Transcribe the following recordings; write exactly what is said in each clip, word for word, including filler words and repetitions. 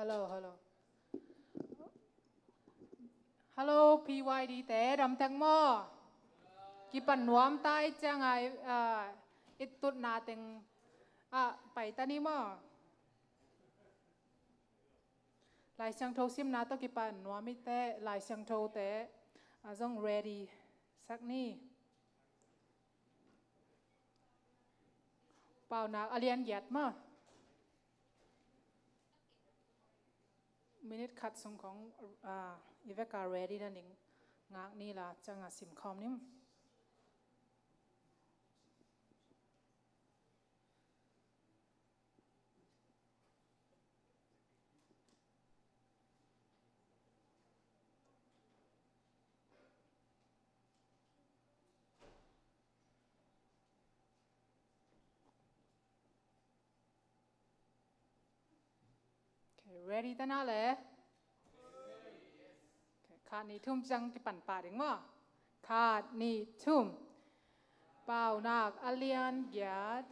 Hello, hello. Hello, P Y D te, dam tek maw? Kipan nuam ta i ciang a, ah, i tutna teng ah pai ta ni maw? Lai Siangtho simna tawh kipan nuam i te, Lai Siangtho te a zong ready sak ni. Paunak a lian giat maw? Minute khat sung khong, ah, i vek a ready na ning ngak ni la, ciang a sim khawm ni maw. Okay, ready ta na le? Okay, khat, nih, thum ciang kipan pah ding maw? Khat, nih, thum. Paunak a lian giat.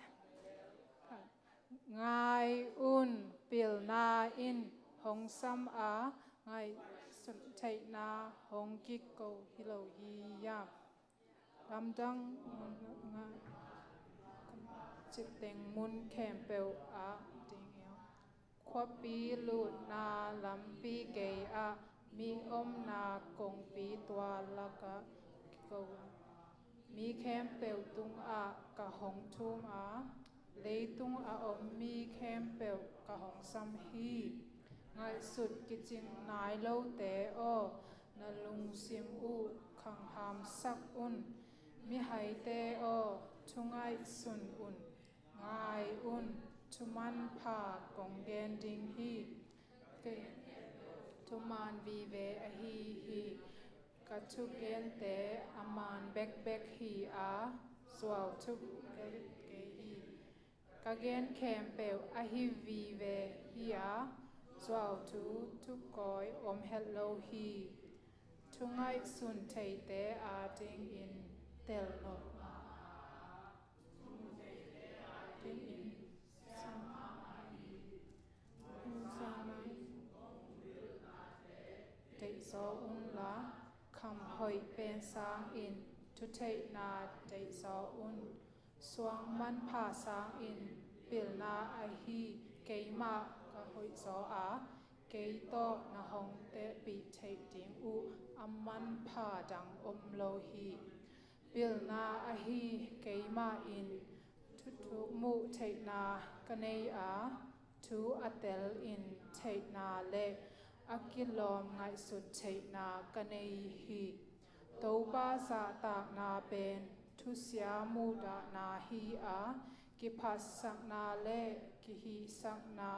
Ngai un, pilna in hong sam a, ngaihsut theihna hong kiko hi lo hi a. Lamdang, citeng mun khempeuh ah ding hi. Khuapi lutna lampi gei ah, mi omna kongpi tua lakah kiko a, mi khempeuh tungah ka hong thum a, leitung a om mi khempeuh ka hong sam hi. Ngaihsut kicing nai lote aw, na lungsim uh khanghamsak un. Mihaite aw, thungaihsun un. Ngai un, thuman pha kong gen ding hi. Kei thuman vive ahi hi. Ka thugente a man bekbek hi a, zuau thuk kei hi. Ka gen khempeuh ahi vive hi a, zuau thu thukawi om het lo hi. Thungaihsun theite adingin tel nop dingin sam deihzaw unla, kham hoih pen sangin thutheihna deihzaw un. Suang manpha sangin pilna ahi keimah ka hoihzaw a, kei tawh na hong tehpih theih ding uh a manpha dang om lo hi. Pilna ahi keimah in thuthuk muh theihna ka nei a, thu a telin theihna le a kilawm ngaihsut theihna ka nei hi. Topa zahtakna pen thusia muhdahna hi a, kiphatsakna le kihihsakna,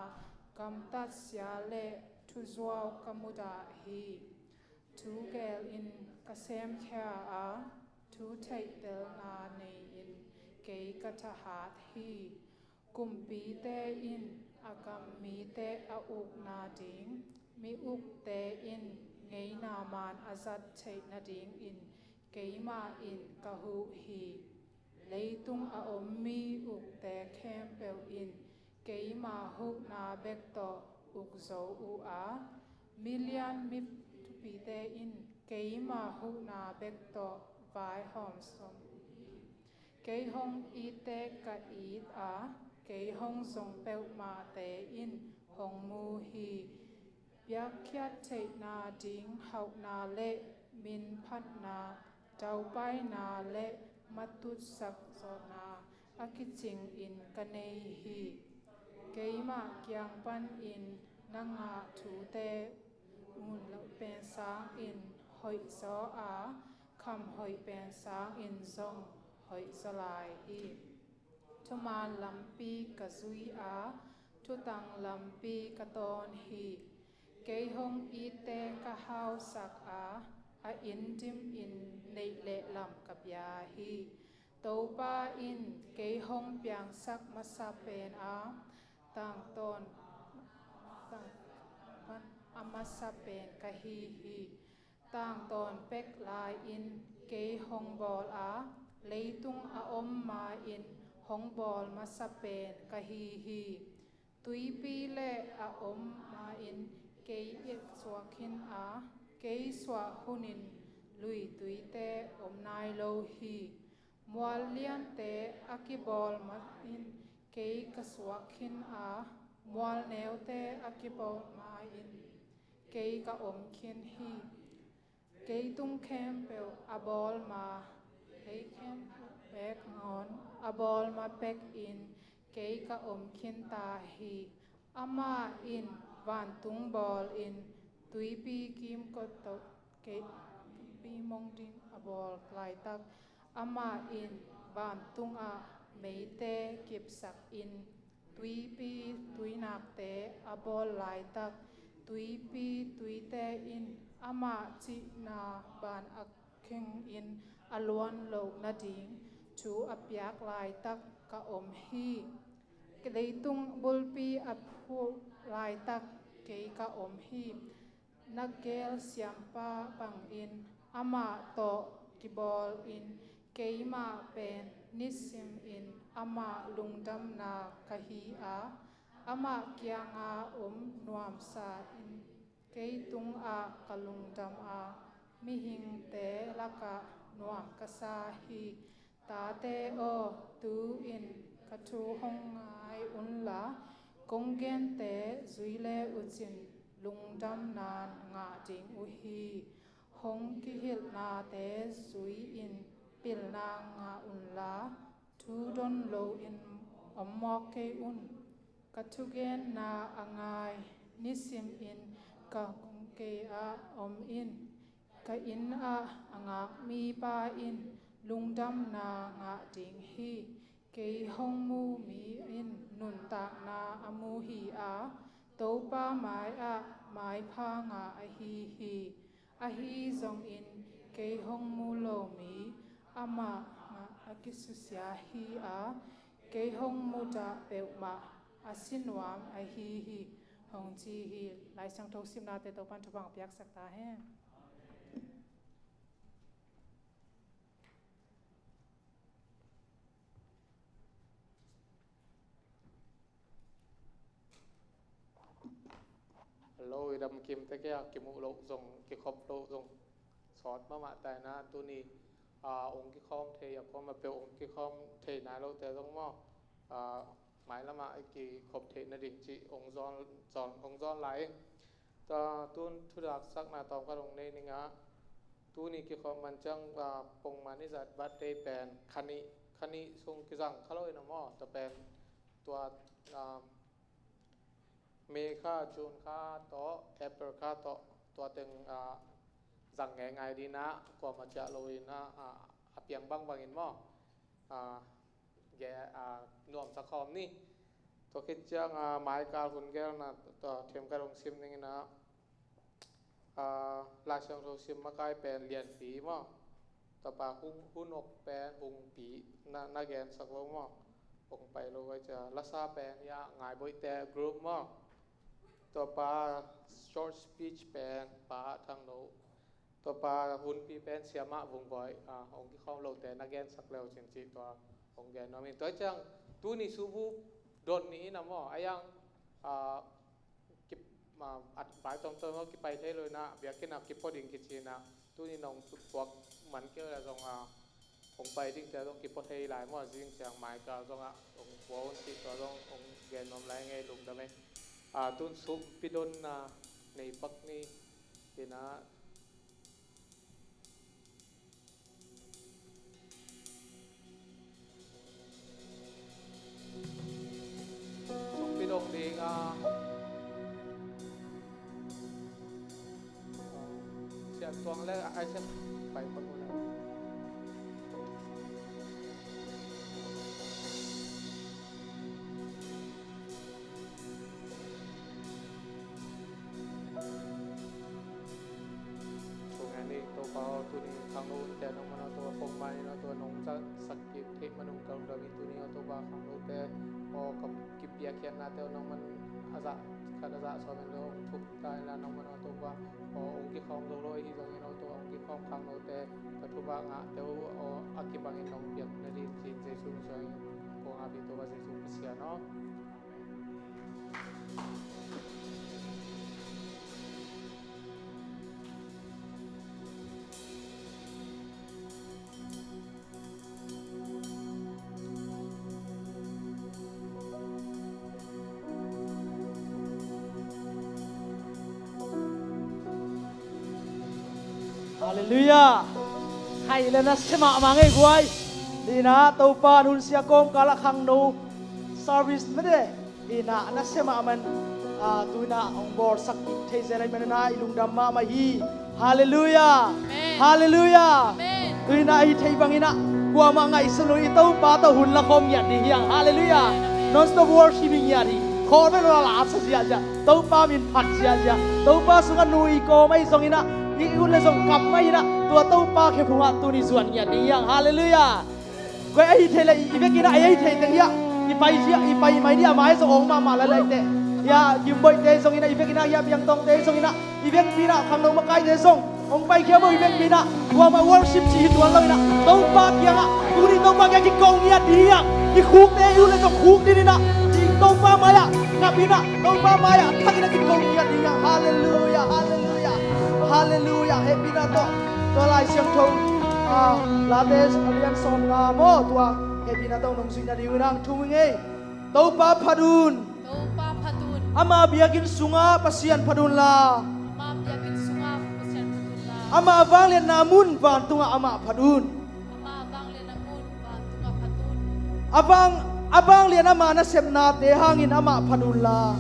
gamtatsia le thuzuau ka mudah hi. Thu gelin ka semkhia a, thu theihtelna nei-in kei ka thahat hi. Kumpite in a gam mite a ukna ding, mi ukte in ngeina man a zat theih nadingin keimah in ka huh hi. Leitung a om mi ukte khempeuh in keima huhna bek tawh uk zo uh a, milian mi thupite in keima huhna bek tawh vaihawm sawm uh hi. Kei hong itte ka it a, kei hong zong peuhmahte in hong mu hi. Biakhiat theihna ding hauhna le minphatna, daupaina le matutsak zawhna a kicingin ka nei hi. Keimah kiang panin na ngah thute mun loh pen sangin hoihzaw a, kham hoih pen sangin zong hoihzaw lai hi. Thuman lampi ka zui a, thutang lampi ka tawn hi. Kei hong itte ka hausak a, a inn dimin neih le lam ka pia hi. Topa in kei hong piangsak masa pen a, tangtawn, tangtawn a masa pen ka hi hi. Tangtawn pek lai-in kei hong bawl a, leitung a om ma-in hong bawl masa pen ka hi hi. Tuipi le a om ma-in kei ka suak khin a, kei suah hunin lui tuite om nai lo hi. Mual liante a kibawl ma-in kei ka suak khin a, mual neute a kibawl ma-in kei ka om khin hi. Kei tung khempeuh a bawl ma, kei khempeuh pek ngawn a bawl ma pekin kei ka om khin ta hi. Amah in vantung bawlin tuipi kimkot tawh kei tuipi mong ding a bawl laitak, amah in vantungah meite kipsakin tuipi tuinakte a bawl laitak, tuipi tuite in amah cihna ban a khengin a luan loh nading thu a piak laitak ka om hi. Leitung bulpi a phuh laitak kei ka om hi. Na gel siampa bangin amah tawh kibawlin keimah pen nisimin amah lungdamna ka hi a, amah kianga om nuamsa in kei tungah ka lungdam a, mihingte lakah nuam ka sa hi. Tate aw, tu-in ka thu hong ngai unla, kong gente zui le ucin lungdamna ngah ding uh hi. Hong kihilhnate zui-in pilna ngah unla, thu don loin om mawk kei un. Ka thugenna a ngai nisimin ka kong kei ah om in. Ka inn ah a ngak mipa in lungdamna ngah ding hi. Kei hong mu mi in nuntakna a mu hi a, Topa mai-ah maipha ngah ahi hi. Ahi zongin kei hong mu lo mi amah ngah a kisusia hi a, kei hong mudah peuhmah a si nuam ahi hi, hong ci hi. Lai Siangtho simnate Topan thupha piaksak ta hen. Lo i dam kim te kia kimuh loh zong, kikhop loh zong sawt mahmah ta ina, tuni a ong kikhawm thei, a khawm a peuh ong kikhawm thei nai lote zong maw, a, mailamah i kikhop theih nading cih ong zawn, zawn, ong zawn lai ing. Tua tun thudaksakna tawm khat ong nei ning a, tuni kikhawm man ciang, a, pongman i zat birthday pen khanih, khanih sung kizang kha lo ina maw, tua pen tua, a, May kha, June kha tawh, April kha tawh, tua teng, a, zang ngeingai dina, kuama ciah lo ina, a, a piang bangbangin maw, a, ge, a, nuamsa khawm ni. Tua khit ciang, a, maikal hun gelna tua thiam ka dong sim ning ina, a, Lai Siangtho sim makai pen Lianpi maw. Tua pa hun, hun ok pen Hungpi na, na gensak lo maw. Hong pai lo vai cia lasa pen ya Ngaiboihte group maw. Tua pa short speech pen Pa Thang Lo. Tua pa hunpi pen Siamah Vung Bawi, a, hong kikhawm lote na gensak leu cin cih tua hong gen nuam in. Tua ciang tuni subu don ni ina maw, a yang, a, ki, a, at bai tomtom maw kipai thei lo ina, biakinn a kipua ding kici ina, tuni nong puak man keu la zong a, hong pai ding cia zong kipua thei lai maw, zing ciang maika zong a, hong pua un cih tua zong hong gen nuam lai ngei lungdam e. A, tun sumpi donna nei pak ni ina, sumpi dong ding a, sian tuang le ai sian pai pak un a. Tung en ning Topa aw, tuni khangno unte nong man aw Topa, pongman in aw Topa nong zahsak kik theih man un ka lungdam in, tuni aw Topa khangnote aw ka kipiakkhiatnate aw nong man a zah khat a zah sawm in lo hong thup ta in la nong man aw Topa aw hong kikhawm zo lo ahi zongin aw Topa hong kikhawm khangnote ka thupha ngahte uh aw a kibangin nong piak na ding ci-in Jesu min suangin kong api Topa Jesu Pasian aw. Amen. Halleluiah. Hai le nasia mahmah ngei guai. Hi-in ah Topa nunsia kawmkal ah khangno service mede. Hi-in ah nasia mahmah in, ah, tu-in ah hong bawlsak thei zel ahih manin ah i lungdam mahmah hi. Halleluiah. Amen. Halleluiah. Amen. Tu-in ah ahi thei bangin ah kuamah ngaihsun lo-in i Topa tawh hun la khawm ngiat ding hi hang. Halleluiah. Amen, amen. Non-stop worship i ngiat hi. Khawlbel la la sa ziahziah. Topa min phat ziahziah. Topa sungah nu i kawm ahi zongin ah, i ut le zong kap mah in ah, tua Topa khe phungah tuni zuan ngiat ding hi hang. Halleluiah. Koi ahi thei le i vekin ah, ahi thei teng hi ah, i pai zia, i pai mai ding a, mai zong awng mahmah la lai teh. Hi ah, Gimboihte zongin ah, i vekin ah, hi ah, Biangtawngte zongin ah, i vekpi in ah, khangno makaite zong hong paikhia bo, i vekpi in ah. Kuamah worship cih hi tuan lo-in ah, Topa kiangah, tuni Topa kiang kiko ngiat ding hi hang. I khukte i ut le zong khuk ding in ah, i Topa mai-ah kap in ah, Topa mai-ah thak in ah kiko ngiat ding hi hang. Halleluiah, halleluiah, halleluiah. Hehpihna tawh tua Lai Siangtho, ah, Late a lian sawmnga maw, tua hehpihna tawh nong zuih nading uh in hong thum ing ei. Topa phat un. Topa phat un. Ama biakinn sungah Pasian phat unla. Ama biakinn sungah Pasian phat unla. Ama vangliatna mun vantungah amah phat un. Ama vangliatna mun vantungah phat un. A vang, a vanglian ama nasepnate hangin amah phat unla.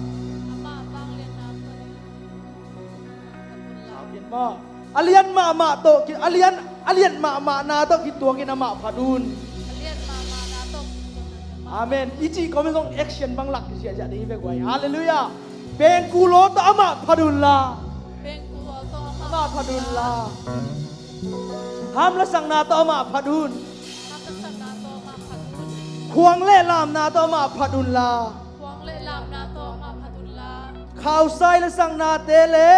Ama vangliatna mun vantungah phat unla. Amen maw? A lian mahmah tawh ki, a lian, a lian mahmahna tawh kituakin amah phat un. A lian mahmahna tawh kituakin amah phat un. Amen. I cih kawmin zong action bang lak ziahziah ding hi ve guai. Halleluiah. Pengkuh law tawh amah phat unla. Pengkuh law tawh amah phat unla. Ham lasakna tawh amah phat un. Ham lasakna tawh amah phat un. Khuang le lamna tawh amah phat unla. Khuang le lamna tawh amah phat unla. Khausai lasaknate le.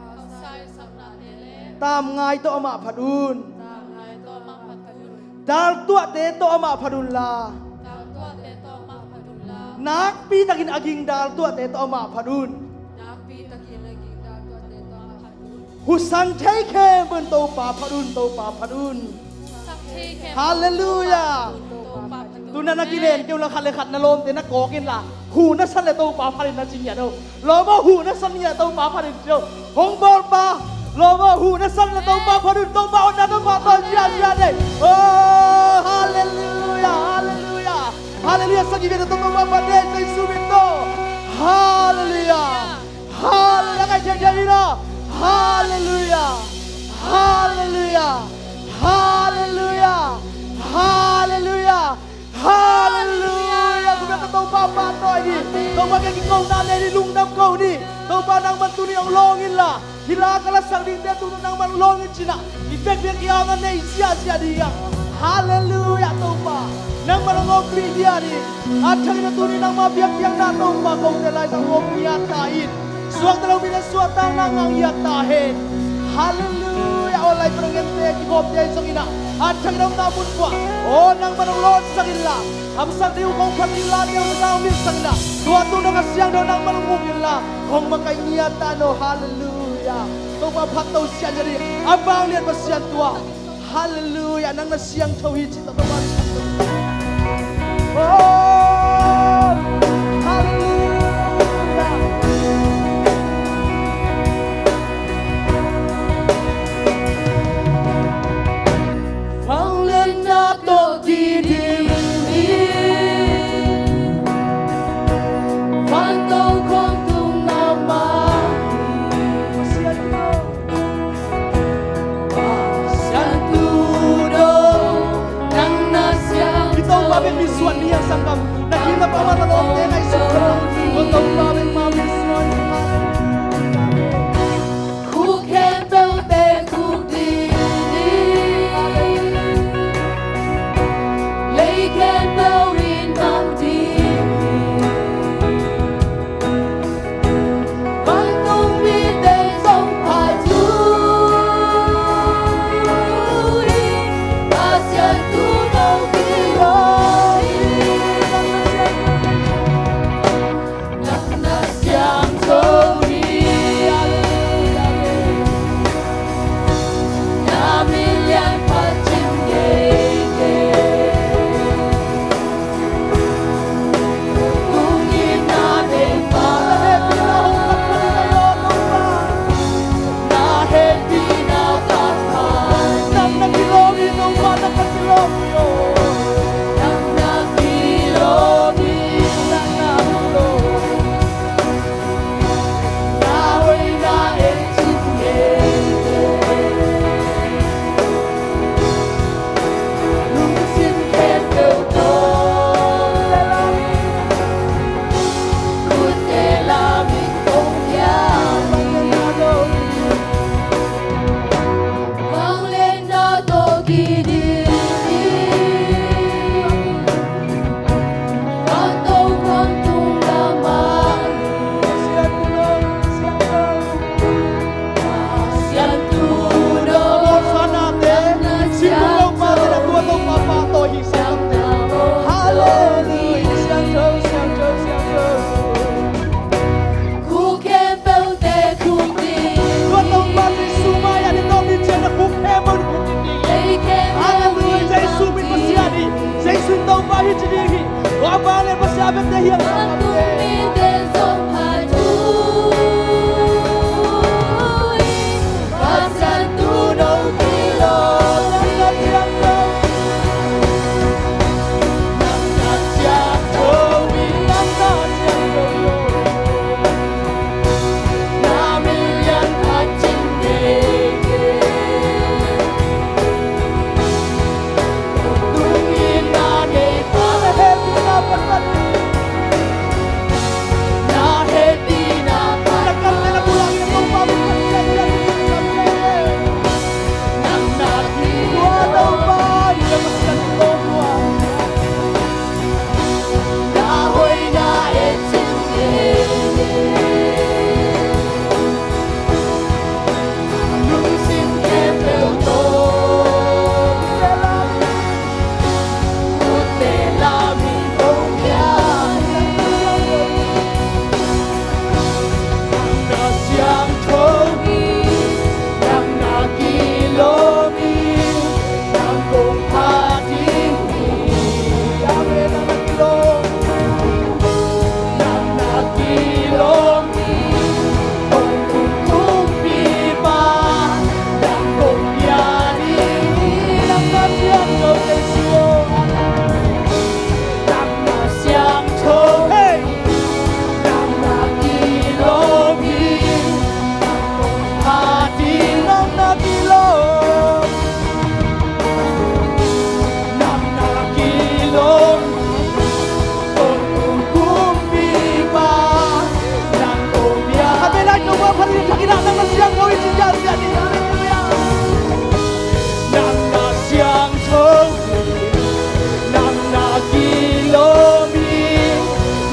Khausai lasaknate le. Tamngai tawh amah phat un. Tamngai tawh amah phat un. Daltuahte tawh amah phat unla. Daltuahte tawh amah phat unla. Nakpi takin a ging daltuahte tawh amah phat un. Nakpi takin a ging daltuahte tawh amah phat un. Huhsang thei khempeuh in Topa phat un, Topa phat un. Huhsang thei khempeuh in Topa phat un, Topa phat un. Halleluiah. Tu-in ah na kilen kei unla, khat le khat na lawmte na kawk inla, huh na san le Topa phat in na ci ngiat o. Lawm aw, huh na san ngiat, Topa phat in ci o. Hong bawlpa, lawm aw, huh na san le Topa phat un, Topa hong na, Topa phat in ziahziah ding. Oh, halleluiah, halleluiah. Halleluiah, sagih vei tawh Topa phat ding, Jesu min tawh. Halleluiah. Halleluiah, ngaih khiakhia in aw. Halleluiah. Halleluiah. Halleluiah. Halleluiah. Halleluiah. Tua bek tawh Topa pahtawi ni. Topa kiang kiko na nei ni, lungdam ko ni. Topa nangman tuni hong lawng inla, hih la ka lasak dingte tuni nangman lawng in ci-in ah, i vekpi-a ki-apna nei ziahziah ding hi hang. Halleluiah Topa. Nangman hong ompih ding hi. A thak in ah tuni nangma biakpiakna Topa kote Lai Siangtho hong ngiat ta in. Suakta lo mite suahtakna ngah ngiat ta hen. Halleluiah. Online pan a ngente kikhawmte zongin ah, a thak in ah omna mun uah, aw, nangman hong lawnsak inla, hamsat ding uh kong phat ding late hong na hong nilhsak inla, tua tung dong a siangtho nangman hong uk inla, hong makaih ngiat ta in aw. Halleluiah. Topa phat to sian jadi, a vanglian Pasian tua. Halleluiah. Nang na siangtho hi cih tawh Topa min phat to. Oh, halleluiah. Vangliatna tawh kidim hi. Vantungah khawm tung na mah hi. Pasian tu dong, nang na siang. I Topa bek misuan ni a, sanggam.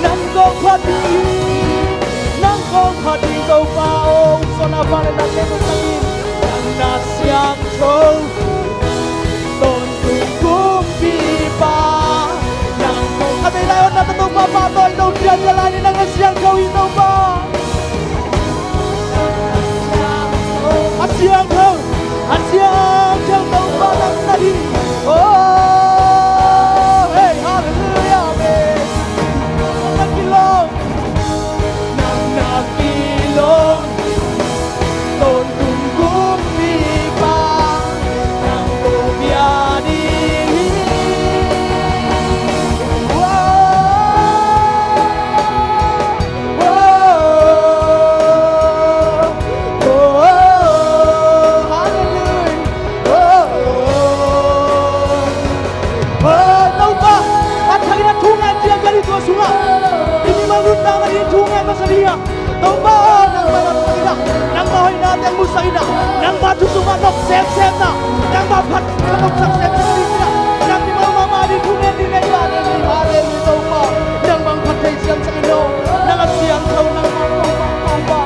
Nang kong phat ding, nang kong phat ding Topa aw, Hosana vang le na kei nang in, nang na siangtho, tawntung kumpipa. Nang kong a bei lai on na ta Topa pahtawi lo ciacia lai ni, nang na siangtho hi Topa. A siangtho, a siangtho Topa nang na hi. Oh, hey, hallelujah, amen. Nang kilawm, nang na kilawm, tawntung kumpipa, nang ko bia ding hi. Wow, wow, wow, hallelujah. Oh, oh, oh. Oh, Topa, a thakin a thu ngen ciangciang i tua sungah i mimal nuntakna ding thu ngen masa ding a, Topa, nangmah na thakin a, nangmah hoihna teng musak in a, nangmah thu sungah nop semsemna, nangmah phat nopsak semsem ding in a, nang mimal mahmah ding thu ngen ding nei mah nei ding. Hallelujah, Topa, nangmah phat thei siamsak in aw, nang a siangtho, nangmah Topa, Topa.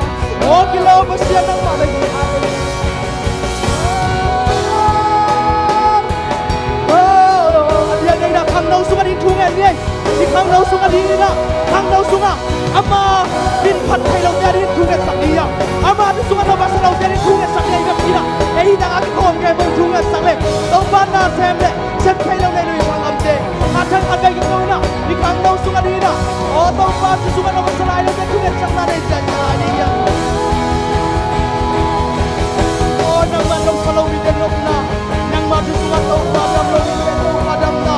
Aw, kilawm Pasian nangmah na hi. Hallelujah. Oh, a diakdiak in a khangno sungah ding thu ngen ni ei. I khangno sungah ding in a, khangno sungah ama min phat thei lote a ding thu ngetsak ding hi a, ama thu sungah nop a sa lote a ding thu ngetsak ding hi a, i biakinn ah ei hi tak a kikhawm kei bo thu ngetsak le Topa na sem le sem thei lo nei lo i khangnote a thangkhat bek i ko in a, i khangno sungah ding in a, aw Topa thu sungah nop a sa lai lote thu ngetsakna nei ciat ka lai ding hi a. Aw nangmah nopsa lo mite nopna, nangmah thu sungah Topa dam lo mite Topa damna.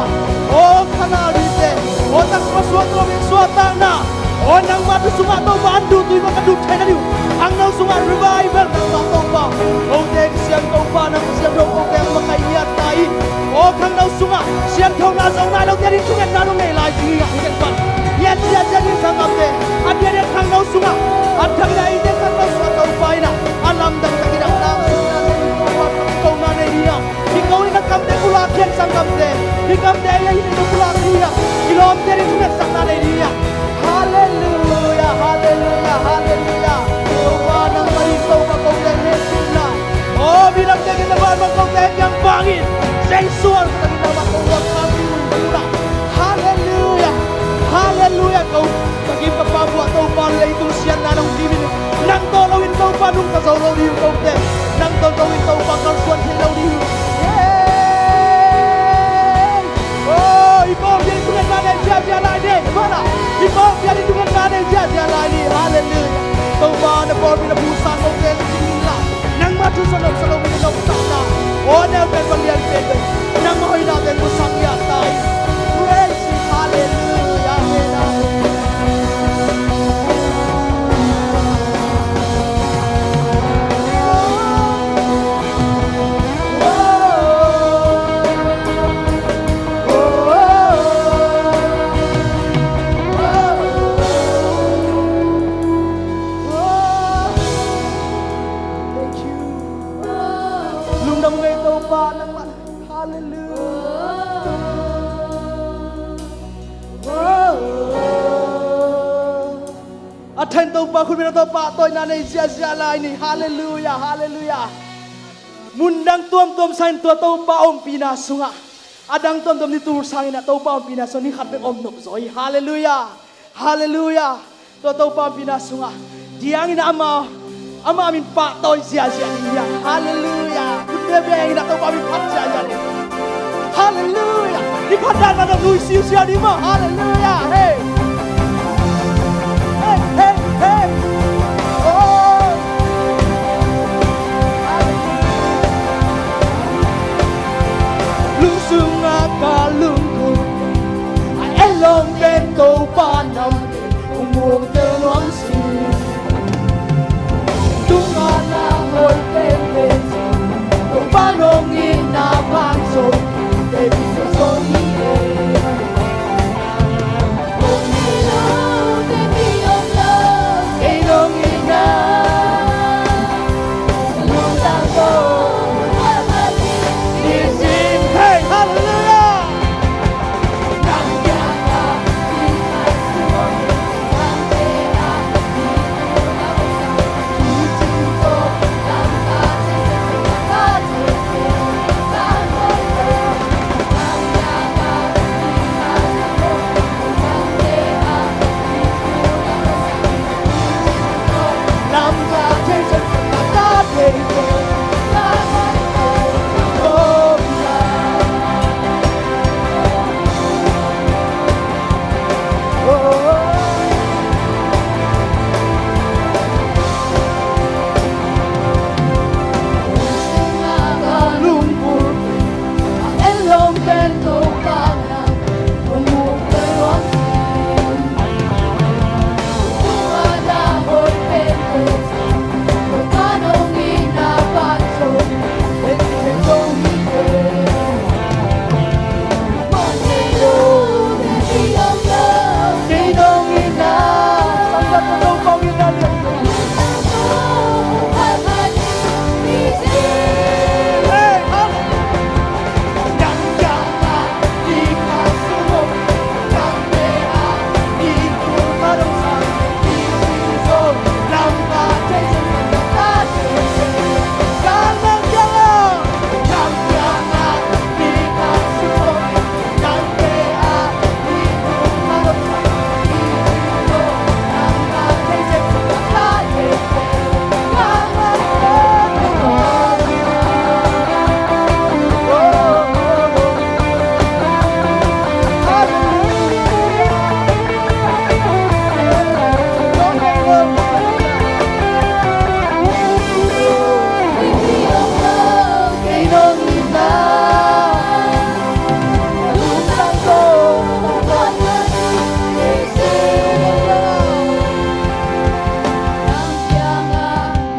Aw khanal mite, aw taksa suak lo mite suahtakna. Aw nangmah thu sungah Topa an duh tui mah ka duh theihna ding uh, khangno sungah revival nangmah Topa. Kote Pasian Topa nang Pasian dong kote makaih ngiat ta hi. Aw khangno sungah sianthona zong nai lote a ding thungetna dong nei lai ding hi a, hih teng pan ngiat ciatciat ding sanggamte. A diakdiak khangno sungah a thak in a, eite khangno sungah Topa in a, a lamdang takin a nang sungah Topa kikona nei ding hi a. Hih ko in a kamte pulak hian sanggamte, hih kamte ei a hih teng pulak ding hi a, kilawmte ding thungetsakna nei ding hi a. Halleluia, halleluia, halleluia. Topa nangmah in Topa kote hehpihna. Aw mi lamte kiang na vanmang kote kiang bangin zengsual ka takin nangmah Topa kang ding uh in tuna. Halleluia, halleluia. Ko ka kim ka pam uh ah Topa leitung siatna nong kim in, nang tawh loin Topa nungta zo lo ding uh kote, nang tawh loin Topa kalsuan thei lo ding uh. Hey! Oh, i kawm ding thungetna nei ciacia lai ding. Mana Halleluiah. Topa na pawlpi na phu sang ko pen ding in la, nangmah thu suan nopsa lo in nopsakna, aw neu pen va lian pen lo, nangmah hoihna pen musak lian ta in. Praise Him. Halleluiah. Amen. Amen. Lungdam ngei Topa nangmah. Halleluiah. A then Topa khut bengin a Topa tawina nei ziahziah lai ni. Halleluiah, halleluiah. Mundang tuamtuam sangin tua Topa ompihna sungah, a dang tuamtuam ni tul sangin a Topa ompihna sungah ni khat bek om nop zaw hi. Halleluiah, halleluiah. Tua Topa ompihna sungah diangin ama, ama min pahtawi ziahziah ding hi hang. Halleluiah. Khut bengin a Topa min phat ziahziah ding. Halleluiah. Ni phat dan mah dong nuisiusiau ding maw. Halleluiah. Hey. Hey, hey, hey. Oh. Lungsung a ka lungkul a elong pen Topa nam pen hong muang tel nuam sin. Tung a na hoi pen pen sin Topa nong itna pan zo.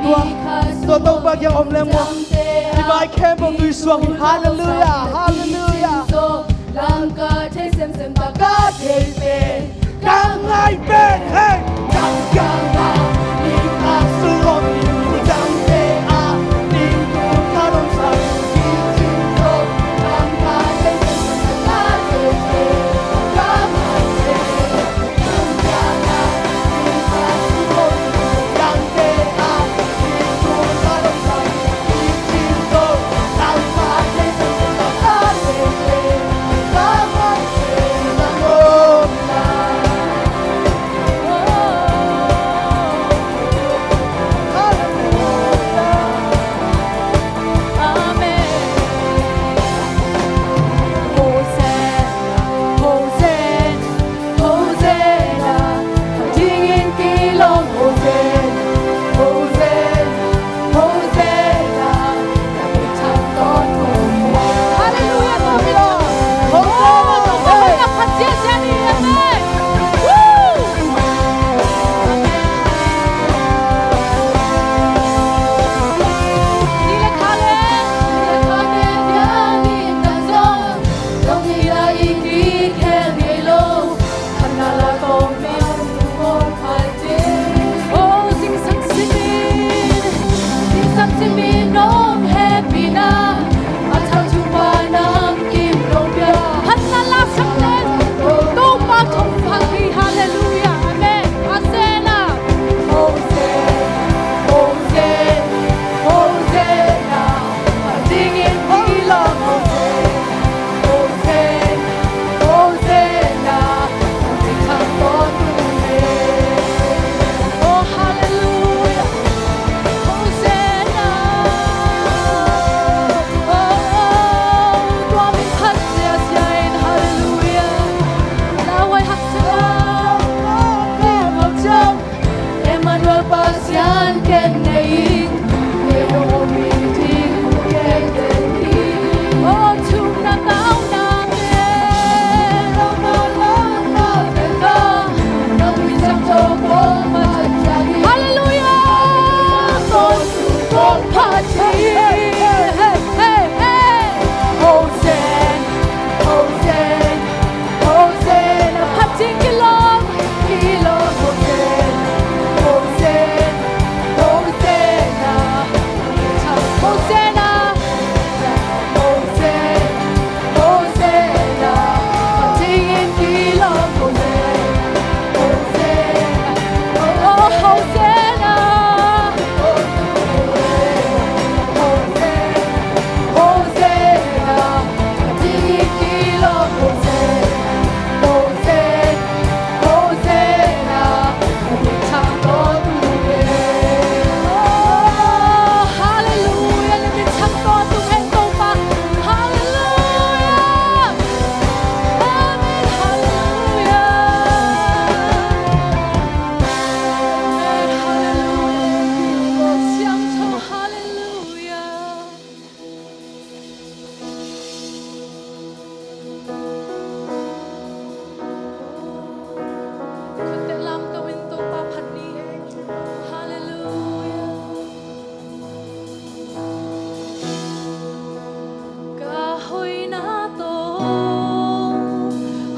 Tua, tua Topa kiang om leng maw, i vai khempeuh tui suak hi. Halleluiah, halleluiah. Langka thei semsem taka thei pen ka ngai pen, hey. Langka na ni ka suak ni dang te a ni ku ka dong sa ni chin so. Langka thei semsem taka thei pen ka ngai pen.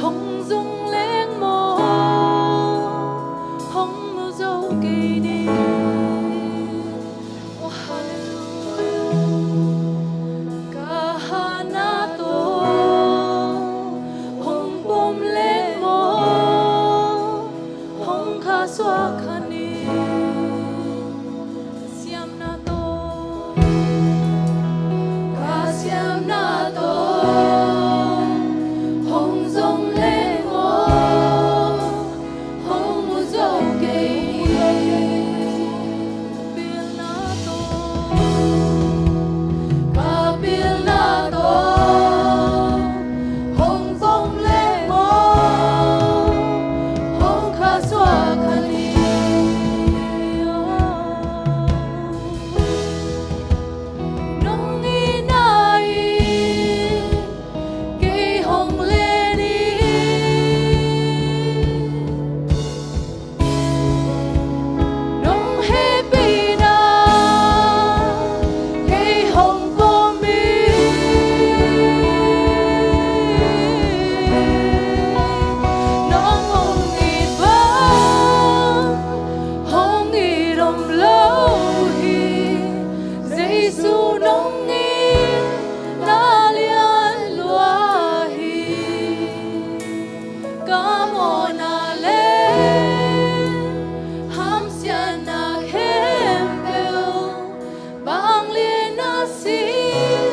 Hong zong leng maw, hong mu zo kei ni. Oh, halleluia. Ka hatna tawh hong pom leng maw, hong khasuah kha ni. Siamna tawh, ka siamna tawh hong zong leng maw, hong mu zo kei ni. Ka pilna tawh, ka pilna tawh hong pom leng maw, hong khasuah kha ni. Nong itna in kei hong len in, nong hehpihna kei hong pom in, nong hong it bang hong it om lo hi. Jesu, nong itna lian lua hi. Ka mawhna le hamsiatna khempeuh, vangliatna sin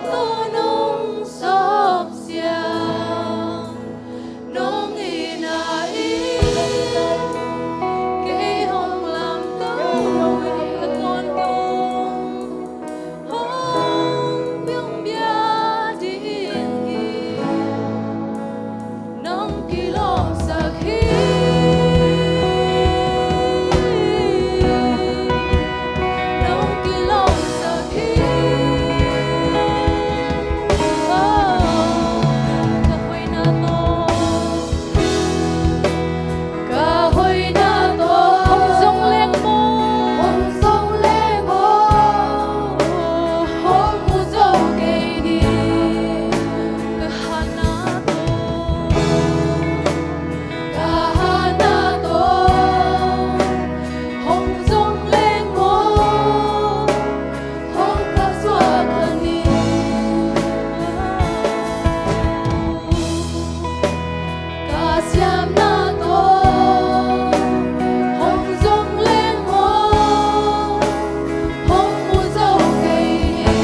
tawh nong sawpsiang. Nong itna in kei hong lamto hi. Ka tawntung hong pia ding hi. Nong kilawmsak hi. Nong kilawmsak hi. Oh, ka hoihna tawh, ka hoihna tawh hong zong leng maw, hong zong leng maw, hong mu zo kei ni. Ka hatna tawh, ka hatna tawh hong zong leng maw, hong khasuah kha ni. Ka siamna tawh hong zong leng maw, hong mu zo kei ni.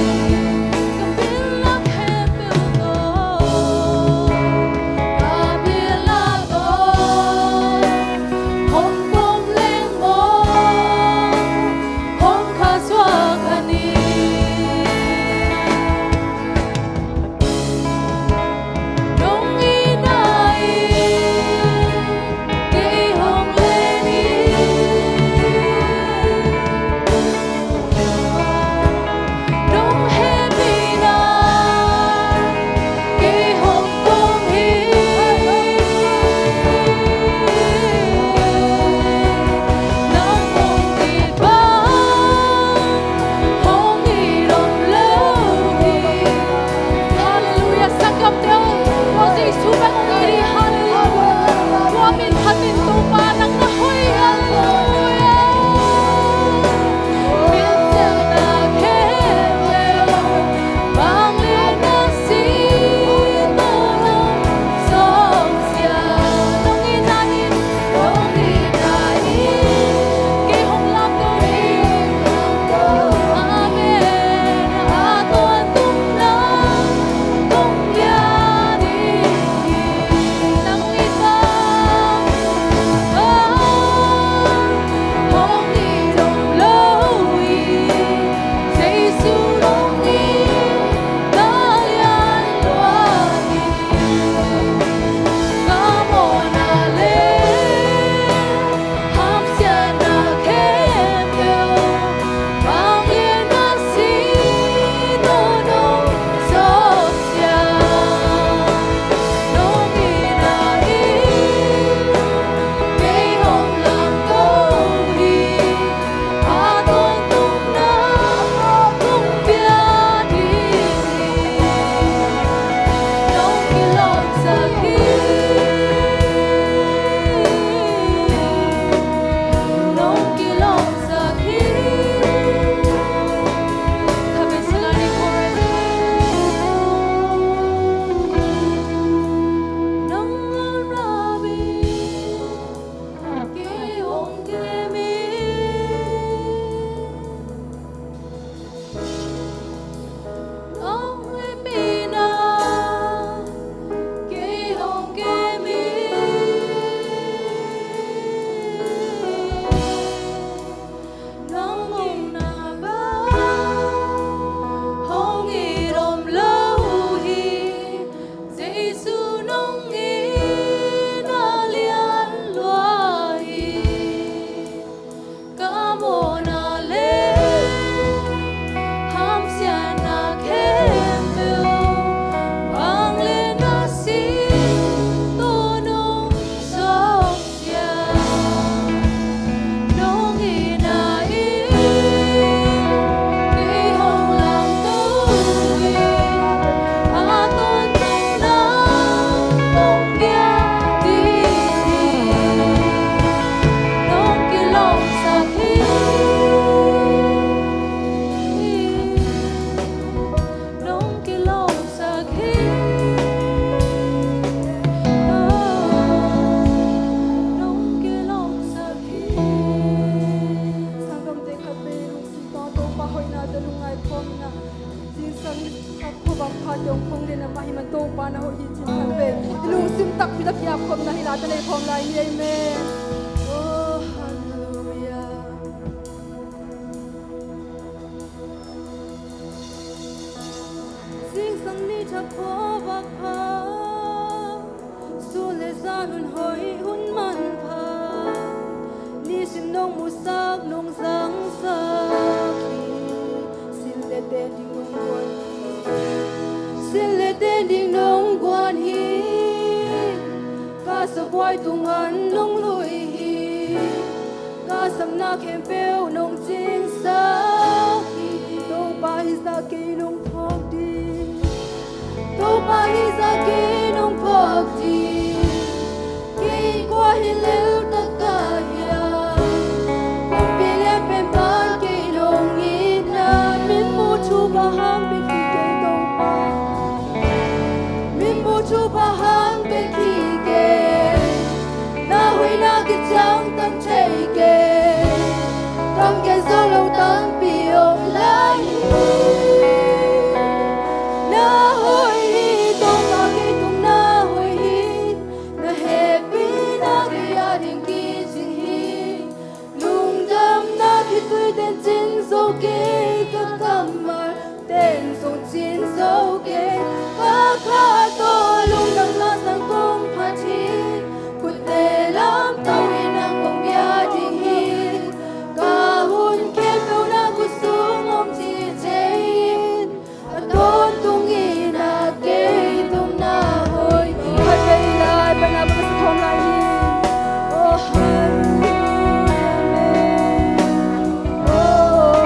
Ka pilna khempeuh tawh, ka pilna tawh hong pom leng maw, hong khasuah kha ni. Nong itna in kei hong len in, nong hehpihna kei hong pom hi. Nong hong it bang hong it om lo hi. Halleluia. Sanggamte aw, aw Jesu bang hong it hi. Halleluia. Tua min phatin Topa nang na hoih. Halleluia. Min siamna khempeuh, vangliatna sin tawh nong sawpsiang. Nong itna in, nong itna in kei hong lamto hi. Amen. A tawntung nang kong pia ding hi. Topa na hoih hi cih khat vei i lungsim takpi tak i apkhopna hi leh tawh nei khawm lai ni. Amen. Oh, halleluia. Zingsang ni thak khua vak pha, sun le zan hun hoih hun manpha, nisim nong musak nong zangsak hi. Sil le ten ding nong guan hi, sil le ten ding nong guan hi. Ka sabuai tungah nong lui hi, ka sapna khempeuh nong cingsak hi. Topa hih zah kei nong phawk ding, Topa hih zah kei nong phawk ding. Kei kua hi lel tak ka hiam, kumpi lian pen pan kei nong itna. Min muh thupha hang bek hi kei Topa, min muh thupha hang bek hi kei. Na hoihna kiciangtan thei kei, kam gen zo lo tampi om lai hi. Na hoih hi Topa, kei tung na hoih hi. Na hehpihna kei a ding kicing hi. Lungdamna khitui ten cin zo kei, ka kammal ten zong cin zo kei. Ka kha tawh lungdamna sang kong phat hi. Khutte lamto in nang kong bia ding hi. Ka hun khempeuh na khut sung om ci thei in, a tawntung in a kei tung na hoih hi. Khat vei lai, paina bang a si khawm lai hi. Oh, halleluia, amen. Oh.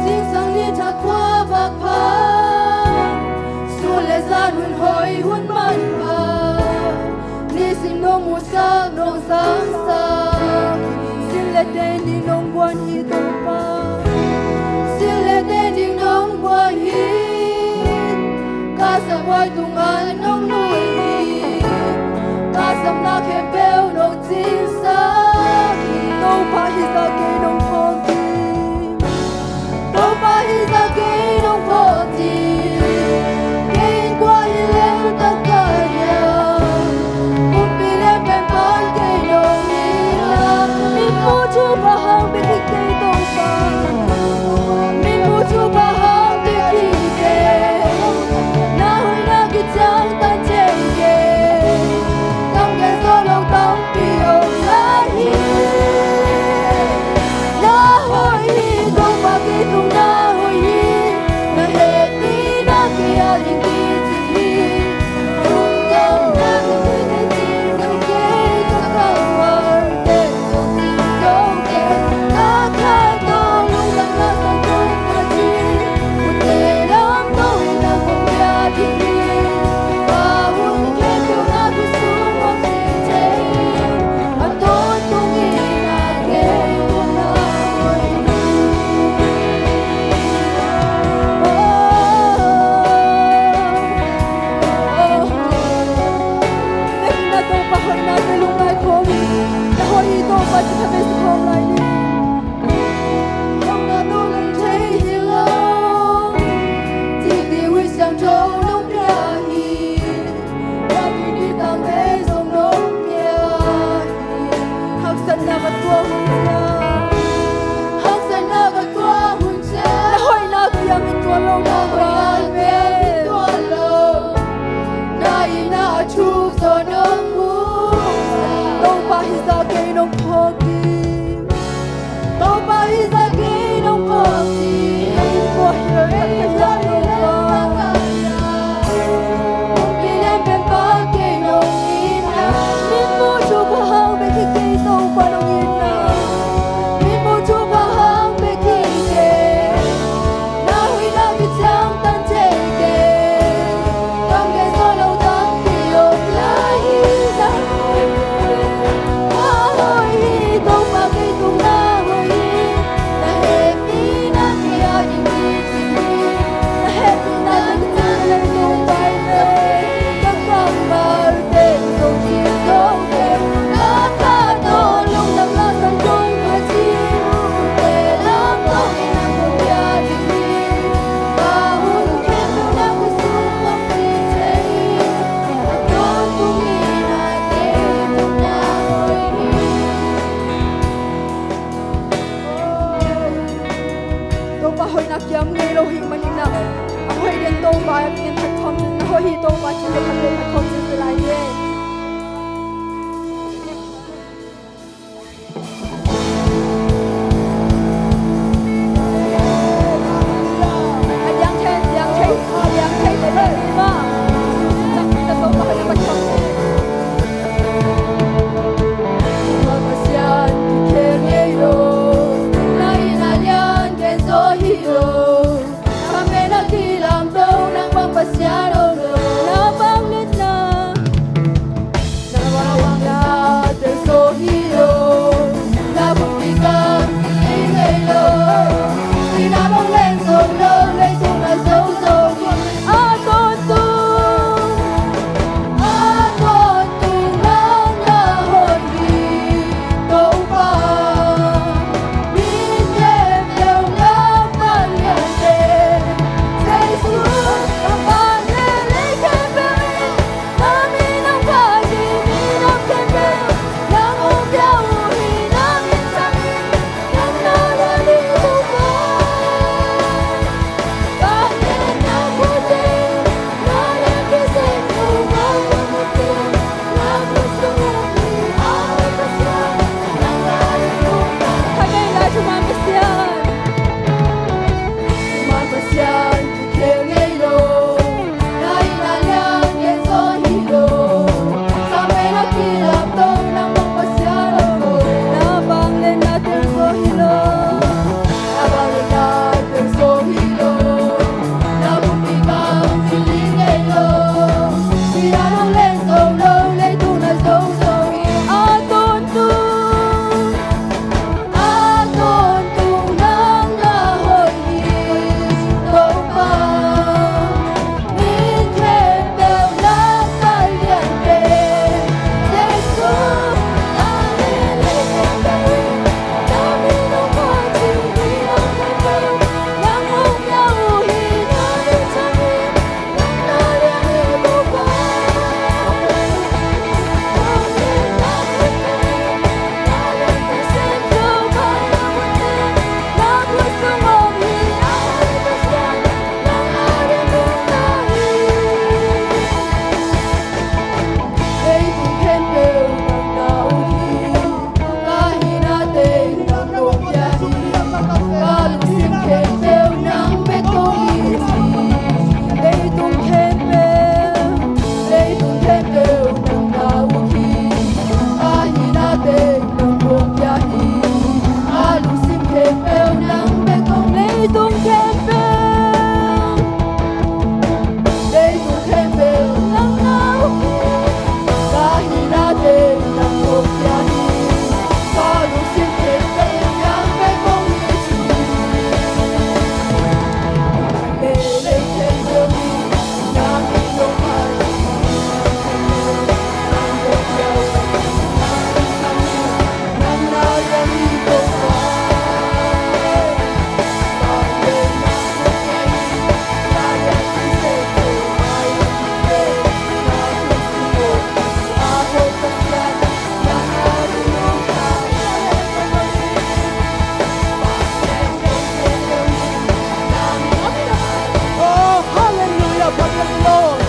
Zingsang ni thak khua vak pha, sun le zan hun hoih hun manpha, nisim nong musak nong zangsak, sil le ten ding nong guan hi Topa, sil le ten ding nong guan hi. Ka sabuai tungah nong lui hi, ka sapna khempeuh nong cingsak hi. Topa hih zah kei nong phawk ding, Topa hih zah kei nong phawk ding. Kei kua hi lel tak ka hiam, kumpi lian pen pan kei nong itna. Min muh thupha hang bek hi kei Topa, min muh thupha hang bek hi kei. Na hoihna kiciangtan thei kei, kam gen zo lo tampi om lai hi. Na hoih hi Topa, kei tung na hoih hi. Na hehpihna kei a ding kicing hi. Lungdamna kei a ding kicing hi. Ka kammal ten zong cin zo kei. Ka kha tawh lungdamna sang kong phat hi. Khutte lamto in nang kong bia ding hi. Ka hun khempeuh na khut sung om ci thei in, a tawntung in a kei tung na hoih hi. Oh, oh, oh. Nek na Topa hoihna te lungngai khawm in, na hoih hi Topa ci khat vei si khawm lai ni. Hong na nong leng thei hi lo, ci ding uh siangtho nong pia hi. Ka pi ni tang thei zong nong pia hi. Haksatna ka tuah hun ciang, haksatna ka tuah hun ciang, na hoihna kiang in tuah lo, na hoihna kiang in tuah lo. Na itna a thuk zaw nong mu. Topa hih zah kei nong phawk ding, Topa hih zah kei nong phawk ding. Kua hi lel tak ka hiam Topa, kumpi lian pen pan kei nong itna. Min muh thupha hang bek hi kei Topa nong itna, min muh thupha hang bek hi kei. Na hoihna kiciang Topa hoihna kiam ngei lo hi manin ah, a hoih den Topa a kiang phat khawm, a hoih hi Topa cih phat khawm cih lai ni. A diang thei, diang thei, a diang thei te le ni ma. Topa hoihna phat khawm cih. Pasian kikhel ngei lo, na in a lian gen zo hi lo. Amen a kilamto nang bang Pasian om lo. Na vangliatna, na vangliatna tel zo hi lo. Na bukpi kam hi ngei lo. Ina bang leng zo lo, leitung a zo zo hi. A tawntung, a tawntung nang na hoih hi Topa. Min khempeuh na paliante. Jesu, a palian lei khempeuh in na min hong phat hi, minam khempeuh nang hong pia uh hi, na min thang hi, nang na lian hi Topa. Oh, hallelujah, praise the Lord.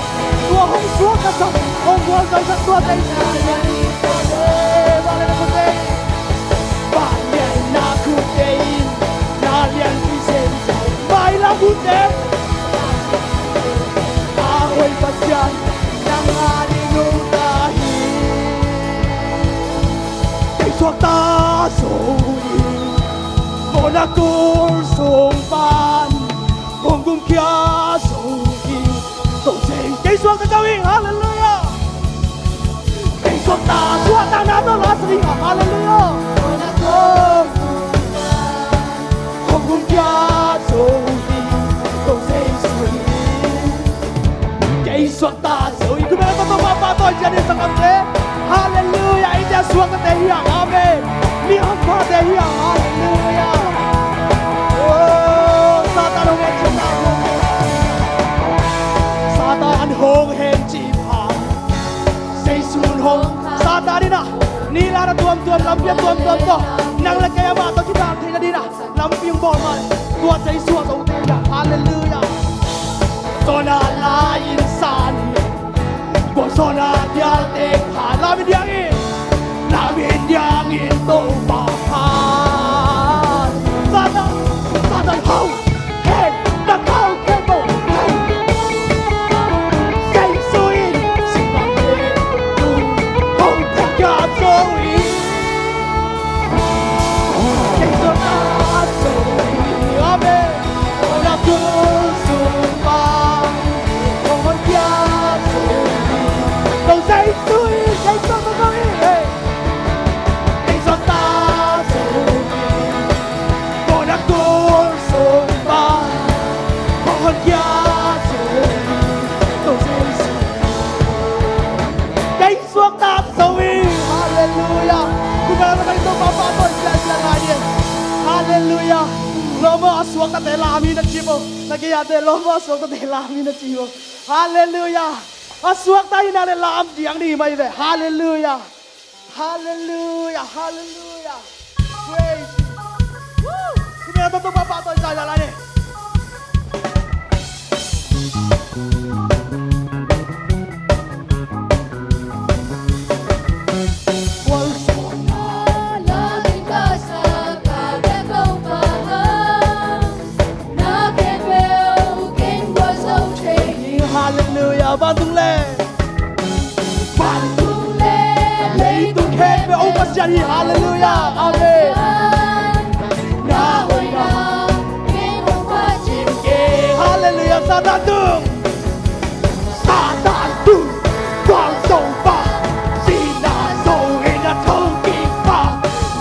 Tua hong suak ka sak, hong gualzo sak tua tei. Vangliatna khutte in na lianpi semsem, mailam khutte. A hoih Pasian nang a ding nungta hi. Kei suakta zo hi. Mawhna kul sung pan hong gumkhia zo hi. Ko zeng kei suakta zo hi. Hallelujah. Kei suakta, suakta na tawh la sa ding a. Hallelujah. Hong gumkhia zo hi. Ko zeng zo hi. Kei suakta zo hi. Kum a tawh tawh pahpah tawh cian in sa kamte. Hallelujah. Ei te a suaktate hi hang. Amen. Mi hong phate hi hang. Hallelujah. Oh, Satan hong hen cih ta. Satan hong hen cih pha. Jesu hong. Satan in a, nilhna tuamtuam, lampi a tuamtuam tawh nang le kei amah tawh kibang theihna ding a lampi hong bawl mah. Tua Jesu a zo te hi a. Halleluiah. Zon a la-in san hi. Tua zon a dial te hi a. Lam in diang hi. Lam in diang hi Topa phat. Satan, Satan hau. Hey, na kau khe bo. Hey. Jesu in. Satan in. Hong te kia zo hi. Suakta zo hi. Halleluiah. Kumel na kai Topa pahtawi siasia lai ding. Halleluiah. Lawm aw, a suaktate lam hi na ci maw. Na gei-ate lawm aw, a suaktate lam hi na ci maw. Halleluiah. A suakta hi na le lam diang ding hi mai ve. Halleluiah. Halleluiah. Halleluiah. Praise. Woo! Kumel na Topa pahtawi siasia lai ding. Halleluiah. Vantung le, vantung le leitung khempeuh hong Pasian hi. Halleluiah. Amen. Halleluiah. Satan tung. Satan tung. Gualzo pa. Sina zo in a thokik pa.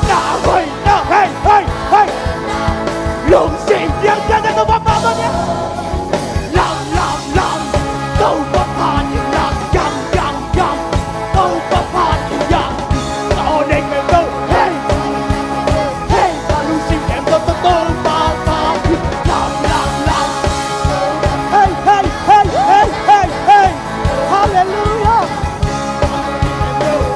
Na hoihna. Hei, hei, hei. Lungsim piang piang na Topa pahtawi ni. Lam, lam, lam. Topa phat in lam. Yam, yam, yam. Topa phat in yam. Ka aw nei kei to. Hei. Hei, ka lungsim khempeuh tawh Topa phat in lam, lam, lam. Hei, hei, hei, hei, hei, hei. Halleluiah.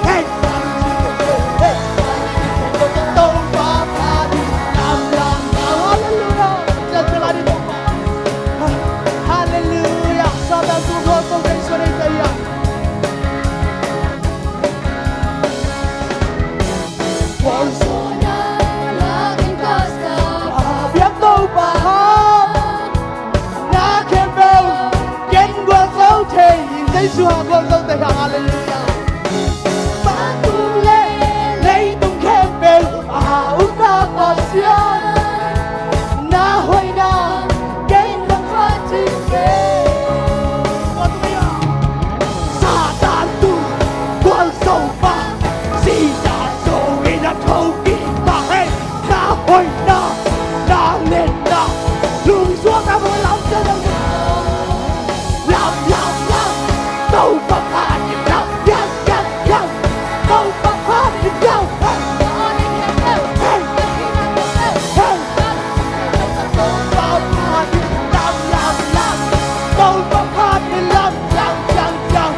Hei, ka lungsim khempeuh, hei, ka lungsim khempeuh tawh Topa phat in lam, lam, lam. Halleluiah. Halleluiah. Satan tung gualzo Jesu nei kei a. Biak Topa, na khempeuh ken gualzo thei in, Jesu a gualzo thei, halleluiah. Vantung le leitung khempeuh a ukna Pasian, na hoihna ken ka phat ding hi. Satan tung gualzo pa, Sina zo in a thokik pa, hei, na hoihna, na lianna, lungsuakna, lam, lam, lam, lam, Topa phat in lam, lam, lam, lam, Topa phat in lam, hei, hei, hei, hei. Topa phat in lam, lam, lam. Topa phat in lam, lam, lam, lam.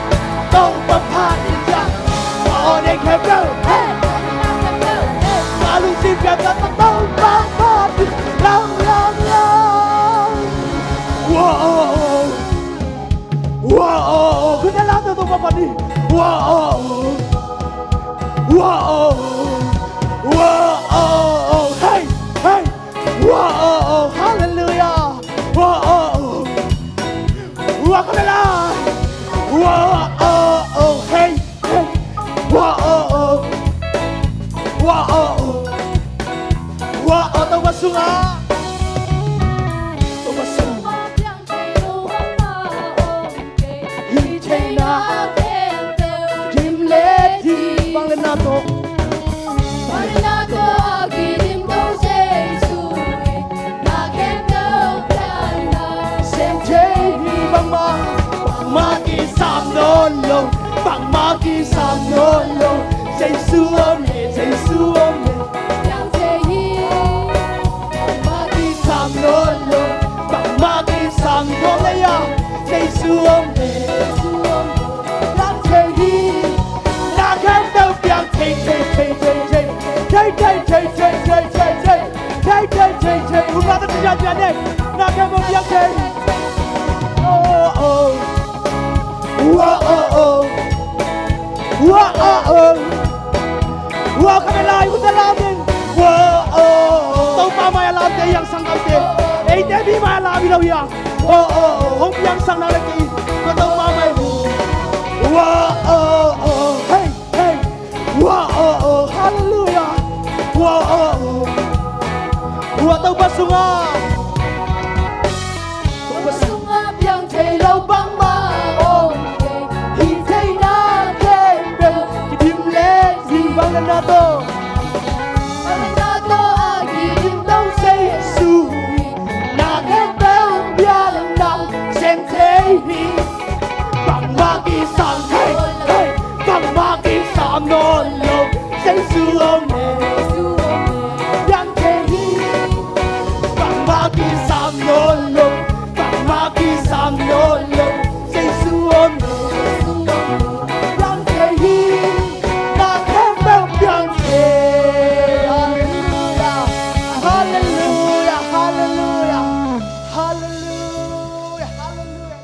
Topa phat in lam. Ka aw nei khempeuh. Hey. Ka lungsim khempeuh tawh Topa phat in lam, lam, lam. Wow. Wow. Khut lam tawh Topa phat in. Wow. Wow. Wow. Hey. Hey. Wow, halleluiah. Wow, wow, ka bel a. Wow, hey, hey. Wow, wow, Topa sungah. Topa sungah. Hih theihna khempeuh dim le ding, vangliatna tawh, vangliatna tawh a kidim ko Jesu in, na khempeuh pianna sem thei hi. Bangmah, bangmah kisam nawn lo, bangmah kisam nawn lo, Jesu om e, Jesu om e. Bangmah kisam nawn lo, bangmah kisam nawn lo, Jesu om e. Piang thei hi, na khempeuh piang thei, thei, thei, thei, thei. Thei, thei, thei, thei. Tua tawh ci pianpian ei. Na khempeuh piang thei. Oh, oh. Whoa, oh, oh. Whoa, oh, oh. Whoa, ka bia lai, hun te lam ding. Whoa, oh, oh. Topa mai a lamte, yang sang lamte. Eite mi mai a lam hi lo hi a. Whoa, oh, oh. Hong piang sang na le kei. Tua Topa mai. Whoa, oh, oh. Hey, hey. Whoa, oh, oh. Hallelujah. Whoa, oh, oh. Whoa, Topa sunga. Topa sunga piang thei lo bangmah om kei. Hih theihna khempeuh kidim le zing bang le na tawh. Bang le na tawh a kidim to Jesu hi. Na khempeuh piang nang sem thei hi. Bangmah kisam thei, hey, bangmah kisam nawn lo, Jesu om e. Piang thei hi. Bangmah kisam nawn lo, bangmah kisam nawn lo, Jesu om e. Piang thei hi. Na khempeuh piang thei. Hallelujah, hallelujah, hallelujah, hallelujah. Hallelujah, hallelujah.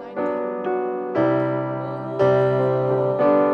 Thank you.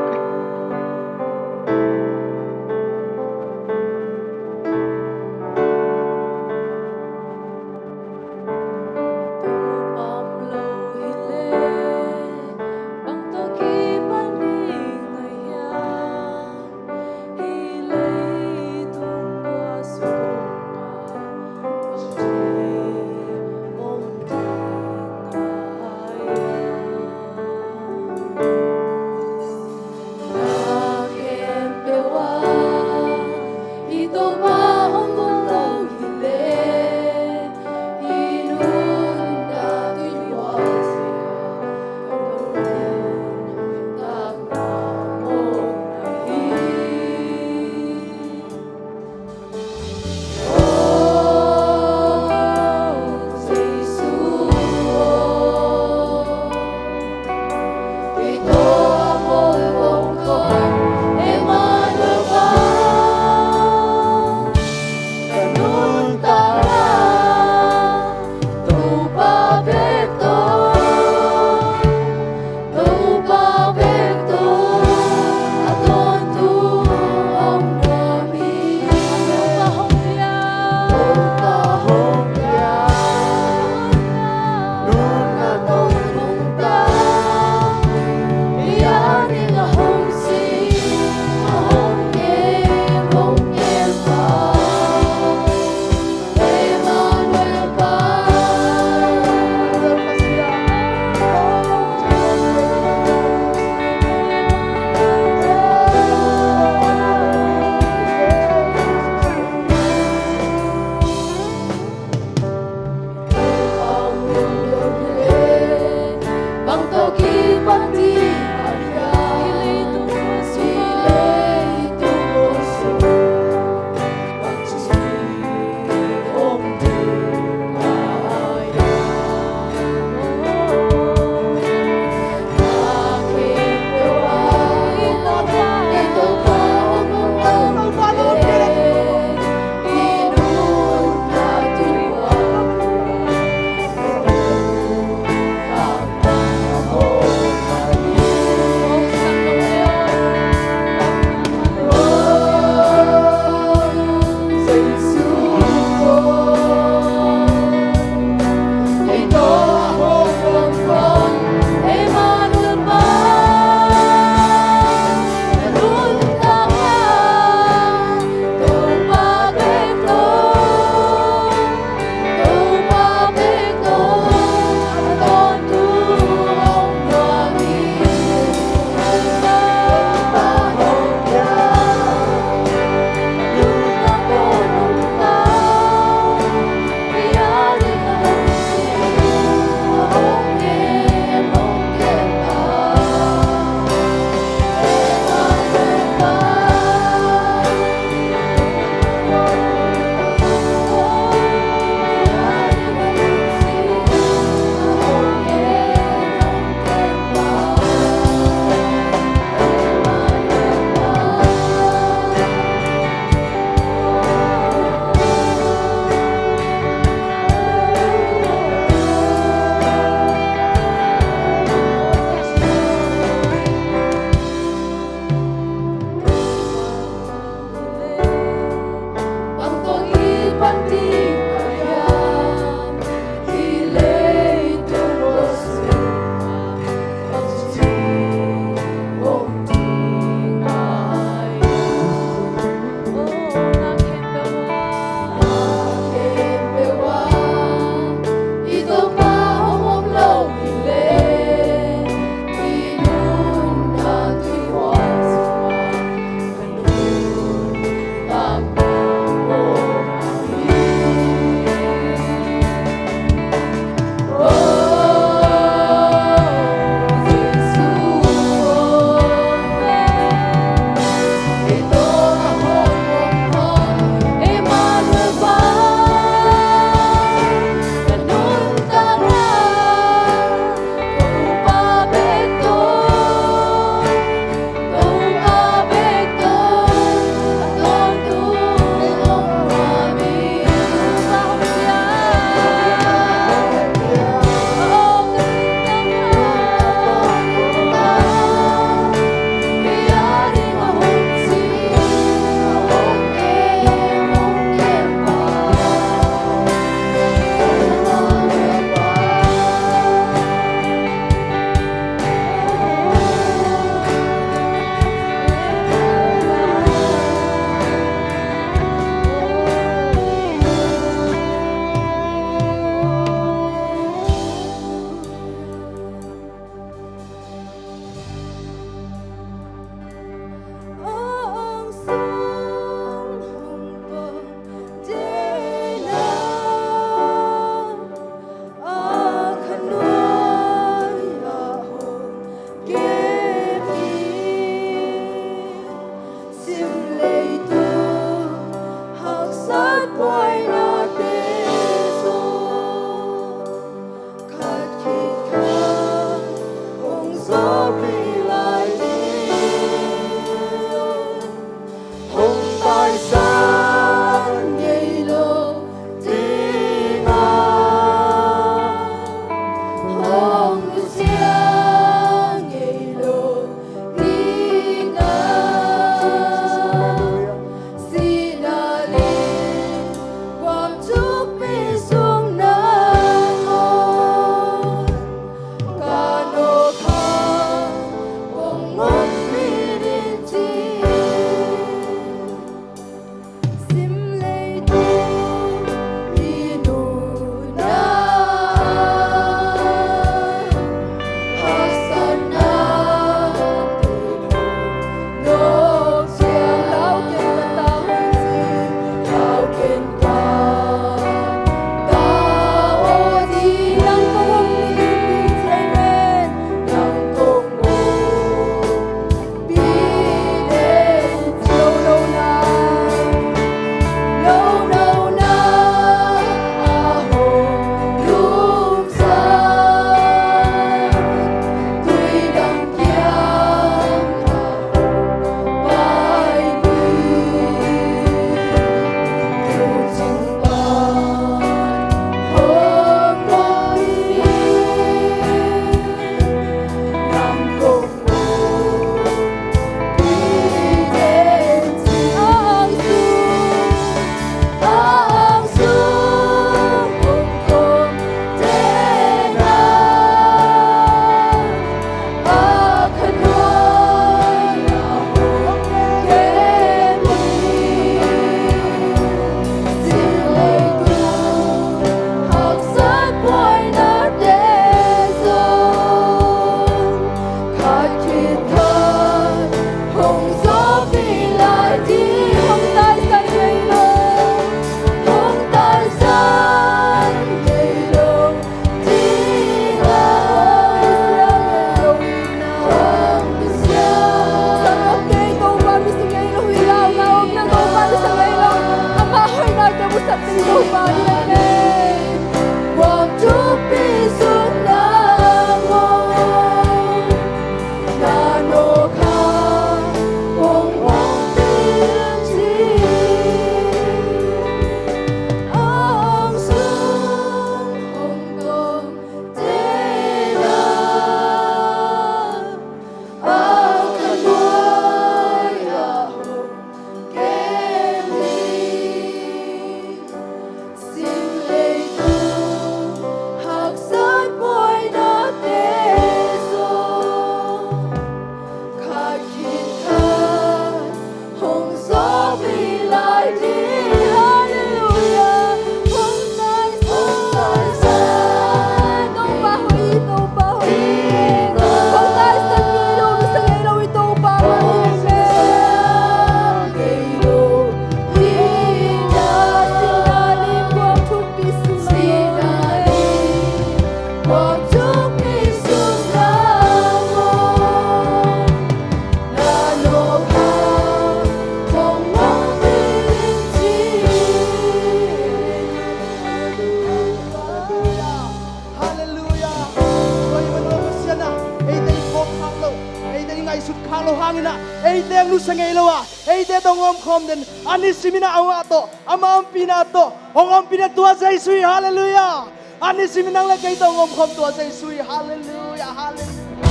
ngaihsut kha lo hangin ah, eite hong nusia ngei lo a, eite tawh hong omkhawm den, a nisim in ah amah tawh, ama ompihna tawh hong ompih den tua Jesu hi. Halleluiah. A nisim in nang le kei tawh hong omkhawm tua Jesu hi. Halleluiah, halleluiah.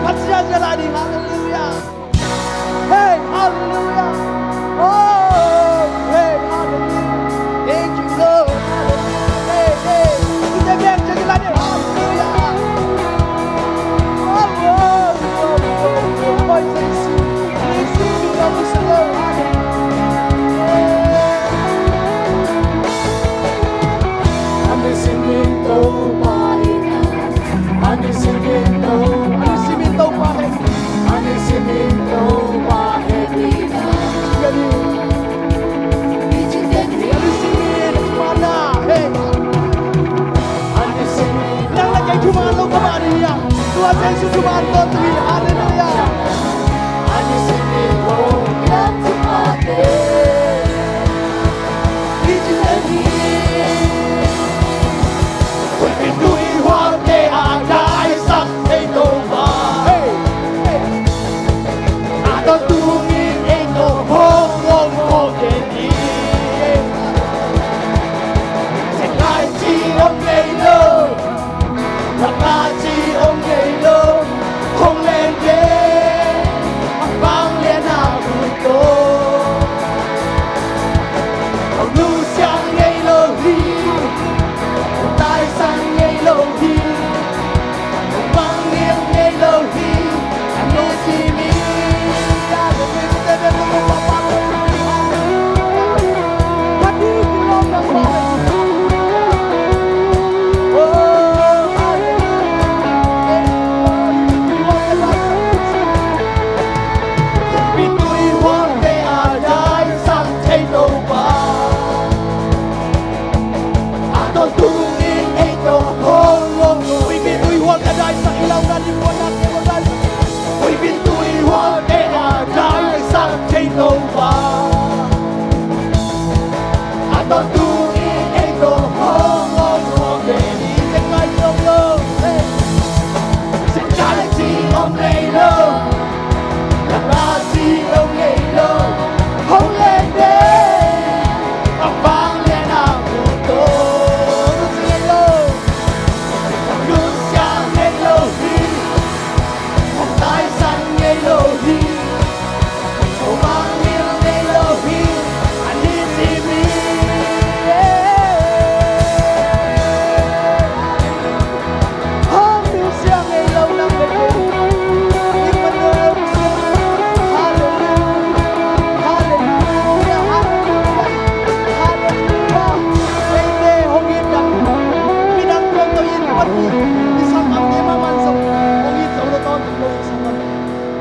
Pasian zia lai ding, halleluiah. Hey, halleluiah. Oh, hey, halleluiah. Thank you, Lord. Halleluiah. Hey, hey. Kita biar jadi lagi. Halleluiah. Oh, oh, oh, oh, oh, oh, Jesus. Praise you, Lord. Halleluiah.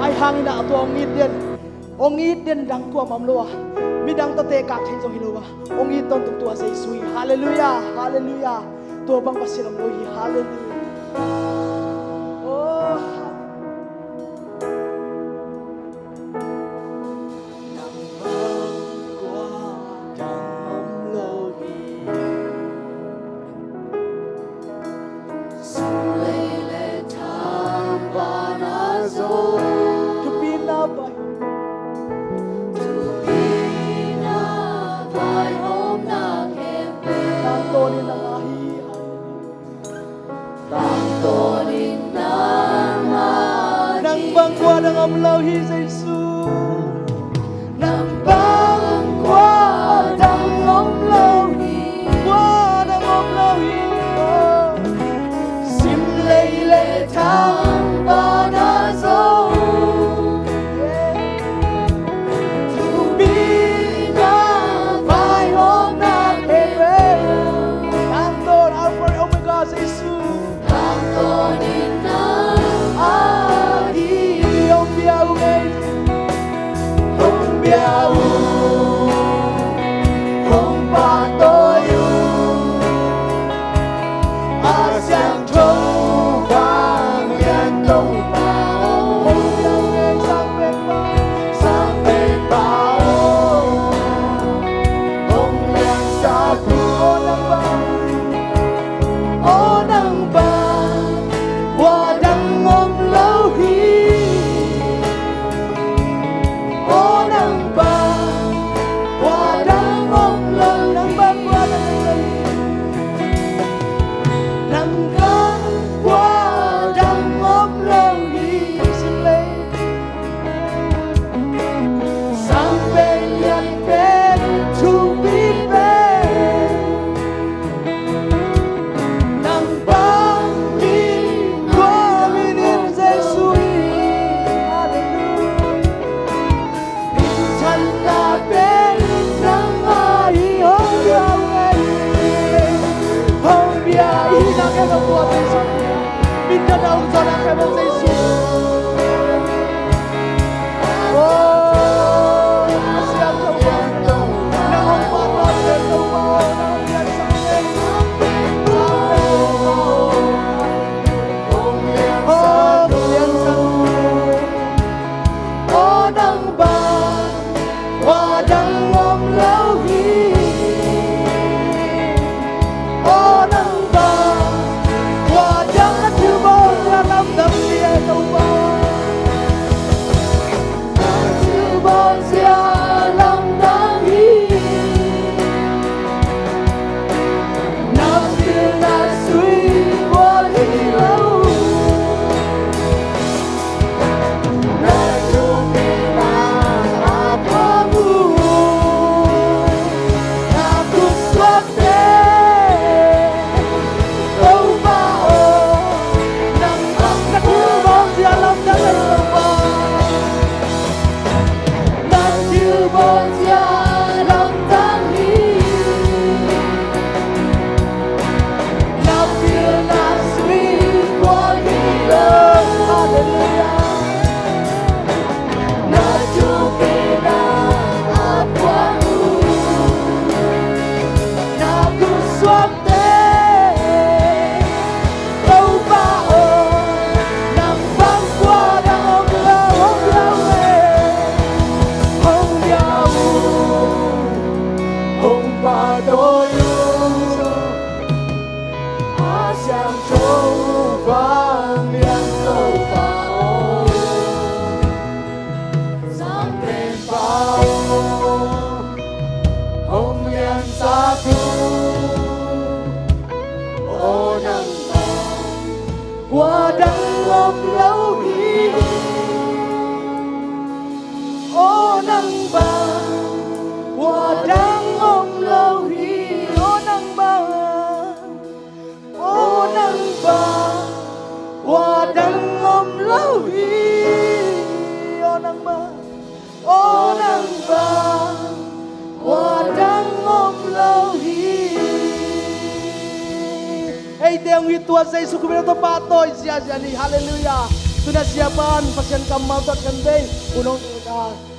Ai hangin ah tua hong it den, hong it den dang kuamah om lo a, midang tawh tekak thei zong hi lo a, hong it tawntung tua Jesu hi. Halleluiah, halleluiah. Tua bang Pasian om lo hi. Halleluiah. Oh, nang bang kua dang om lo hi Jesu. Nang bang kua dang om lo hi. Kua dang om lo hi. Oh. Sim lei le thang vana zo. Tangtawn Alpha Omega Jesu. Tangtawn in nang a hi. Hong bia uh ngei. Hong bia uh. Hong pahtawi uh. A siangtho vanglian Topa aw. Hong bia uh ngei Sangpenpa. Sangpenpa aw. Hong liangsak uh. Aw nang bang, aw nang bang, kua dang om lo hi. Eite hong hi tua Jesu Khrih min tawh pahtawi ziazia ni. Halleluiah. Tuna Siapa in Pasian kammal tawh khen bei. Hun hong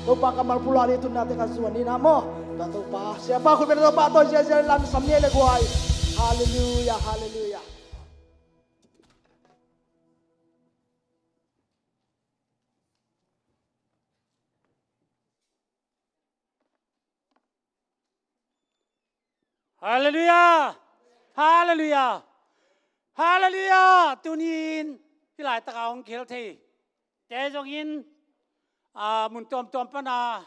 Topa kammal pulak ni. Tuna te ka zuan ni na maw. Tua Topa Siapa khut min tawh pahtawi ziazia ni. Lam sam ni le guai. Halleluiah. Halleluiah. Halleluiah. Halleluiah. Halleluiah. Tunin hih laitaka hong kihel thei te zongin, a, mun tuamtuam pana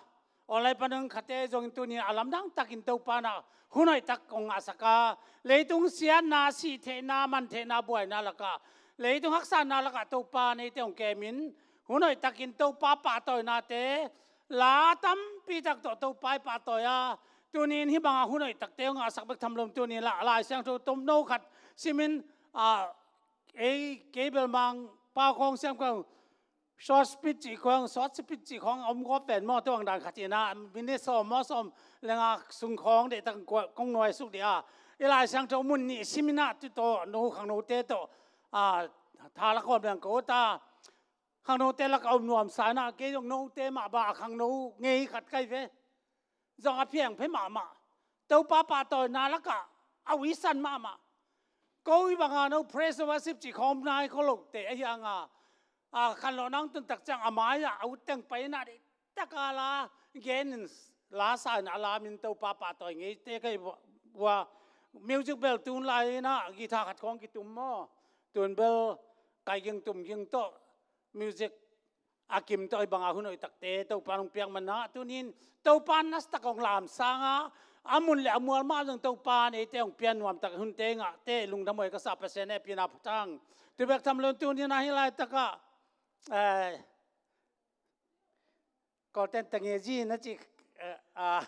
online pana hong khate zongin tunin a lamdang takin Topa na hun hoih tak hong ngahsak a, leitung siatna, sihtheihna, mantheihna, buaina lakah, leitung haksatna lakah Topa neite hong kemin hun hoih takin Topa pahtawinate la tampi tak tawh Topa i pahtawi a, tunin hih banga hun hoih takte hong ngahsak bek tham lo, tunin la Lai Siangtho tomno khat simin, a, ei kei bel Mangpau khawng siam kong short speech cih khawng, short speech cih khawng a om gawp pen maw, tua bang dan khat hi na, minute sawm maw, sawm le nga sung khawng deihtak kong nuai suk dih a, i Lai Siangtho mun nih simin ah tu tawh no khangnote tawh, a, tha la kawm leng ko ta. Khangnote lakah om nuamsa in ah, kei zong note mah bang a khangno ngei khat ka hi ve. Zong a phiang phei mahmah. Topa pahtawina lakah a uisan mahmah. Ko i banga no praise and worship cih khawm nai kho lote ahi hanga, a, khanlawh nang tun tak ciang a mai-ah a utteng pai in ah, deihtaka la gen in, la sa in a lamin Topa pahtawi ngeite ka hi ua. Music bel tun lai in ah guitar khat khawng kitum maw, tun bel kai ging tum ging tawh music a kim tawh hih banga hun hoih takte Topa hong piak man ah, tunin Topa nastak hong lamsang a, a mun le a mual mah zong Topa neite hong pian nuamtak hunte ngahte lungdam huai ka sa. Pasian hehpihna phuthang. Tu bek tham lo in tunin ah hih laitakah, eh, Kawlten tangezin a cih, eh, a,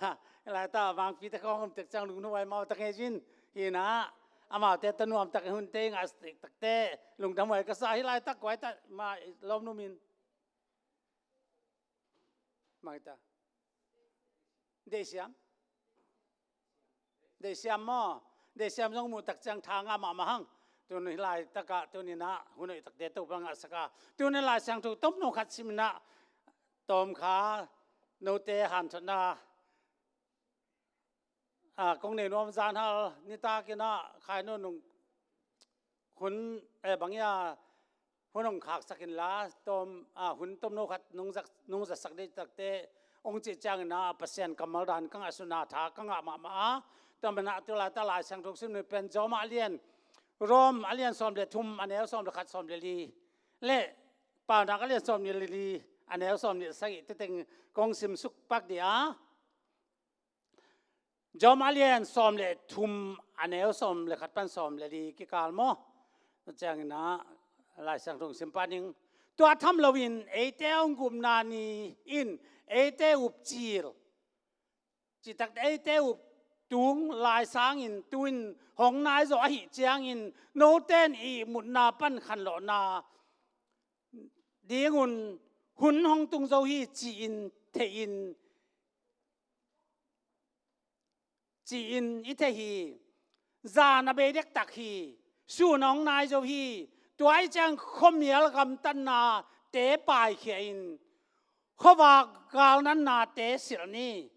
hih laitak a Mangpite khawng om tek ciang lungdam huai mau tangezin hi na, amaute tawh nuamtak hunte ngah takte lungdam huai ka sa. Hih laitak kuaita ma lawmnumin. Mangita. Deihsiam. Deihsiam maw? Deihsiam zong muh tak ciang tha ngah mahmah hang. Tuni laitakah, tuni inah hun hoih takte Topa ngahsak a, tuni Lai Siangtho tomno khat sim inah tawm kha note hanthotna a, kong nei nuam zan hal nitak inah khai nunung hun, eh, bang ia hun hong khaksak inla, tawm, a, hun tomno khat nong zak, nong zatsak dih takte hong cih ciangin ah Pasian kammal dan ka ngah suna tha ka ngah mahmah a, tua manah tu laita Lai Siangtho sim ni pen Rom a lian, Rom a lian sawm le thum, a neu sawm le khat, sawm le li, le Paunak a lian sawm le li, a neu sawm le sagih te teng kong simsuk pak dih a. Rom a lian sawm le thum, a neu sawm le khat pan sawm le li kikal maw? Tua ciangin ah Lai Siangtho sim pah ning. Tua tham loin eite hong gupna ni in eite up cil, citak eite up tung lai sangin tu-in hong nai zaw ahih ciangin note in ihmutna pan khanlawhna dingun hun hong tung zo hi ci-in thei in, ci-in i thei hi. Zan a bei dektak hi. Sun hong nai zo hi. Tua ahih ciang khuamial gamtatnate paikhia in khuavak galnatnate silh ni.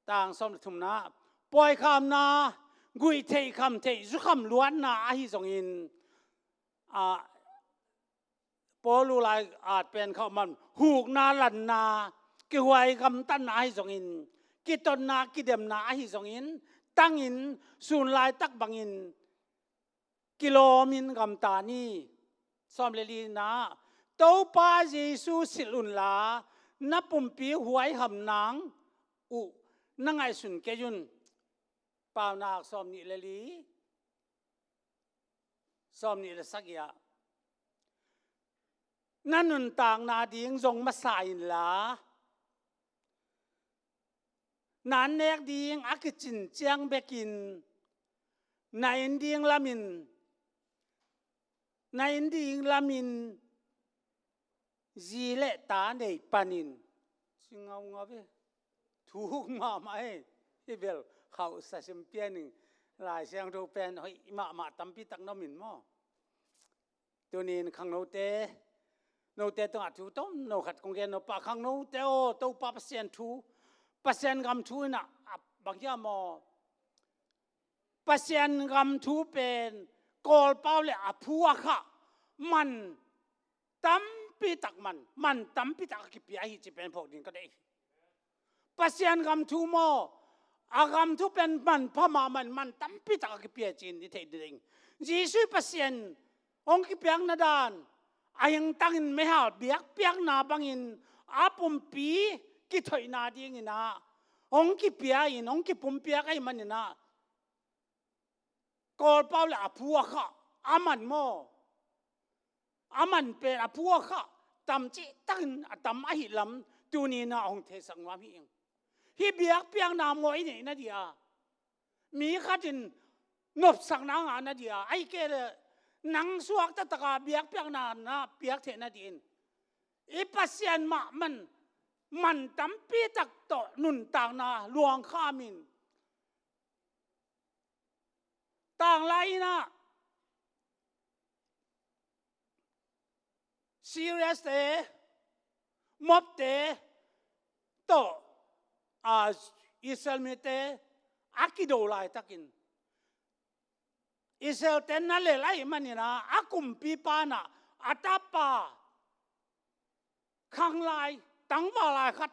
Tang sawm le thumna, pawikhamna, guihtheih khamtheih zukham luatna ahi zongin, a, Paul u lai at pen khauh man hukna lanna, kihuai gamtatna ahi zongin, kitotna kidemna ahi zongin, tangin sun laitak bangin kilawmin gamta ni. Sawm le lina, Topa Jesu silh unla na pumpi huaiham nang uh na ngaihsun kei un. Paunak sawm nih le li, sawm nih le sagih ah, na nuntakna ding zong masa inla, na an nek ding a kicin ciang bekin na inn ding lamin, na inn ding lamin zi le ta nei panin. Si ngaungau ve. Thuk mahmah e. Hi bel khauhsa sim pianin Lai Siangtho pen hoih mahmah tampi tak na om in maw? Tunin khangnote, note tungah thu tomno khat kong gen nop a, khangnote aw, Topa Pasian thu, Pasian gam thu inah, a, bang hiam aw? Pasian gam thu pen Kawlpau le a phu a khah man tampi tak man, man tampi tak a kipia hi ci pen phawk ding ka deih hi. Pasian gam thu maw, a gam thu pen manpha mahmah in man tampi tak a kipia ci-in i theih ding. Jesuh Pasian hong kipiakna dan, a hingtangin meihal biakpiakna bangin a pumpi kithoihna dingin ah hong kipia in, hong kipumpiak ahih manin ah, Kawlpau le a phu a khah, a man maw? A man pen a phu a khah, tam cihtakin a tam ahih lam, tuninah hong theisak nuam hi ing. Hih biakpiakna maw i neihna dia? Mi khatin nopsakna ngahna dia? Ahih kei leh nang suak taktaka biakpiakna na piak theihna dingin i Pasian mah man, man tampi tak tawh nuntakna luangkham in. Tanglai inah Syria te, mob te tawh, a, Israel mite a kido laitakin Israel te na lel ahih manin ah a kumpipa inah a tapa khanglai, tangval lai khat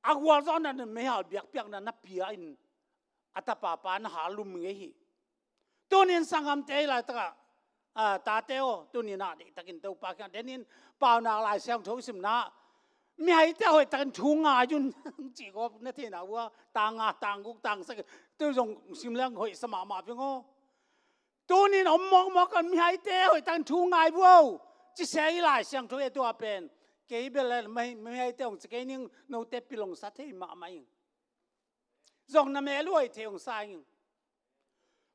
a gualzawhna in meihal biakpiakna na pia in a tapapa na hal lum ngei hi. Tunin sanggamte i laitakah, a, tate aw, tuninah deihtakin Topa kiang denin Paunak Lai Siangtho i simna, mihaite hoihtakin thu ngai un cih kawp na theihna uh a, tang nga, tang guk, tang sagih, tu zong sim leng hoihsa mahmah veng aw. Tunin om mawkmawk kan mihaite hoihtakin thu ngai uh aw, ci sia i Lai Siangtho e tua pen. Kei bel le mihaite hong ci kei ning, note pilongsa thei mahmah ing. Zong na mel uh hoih thei hong sa ing.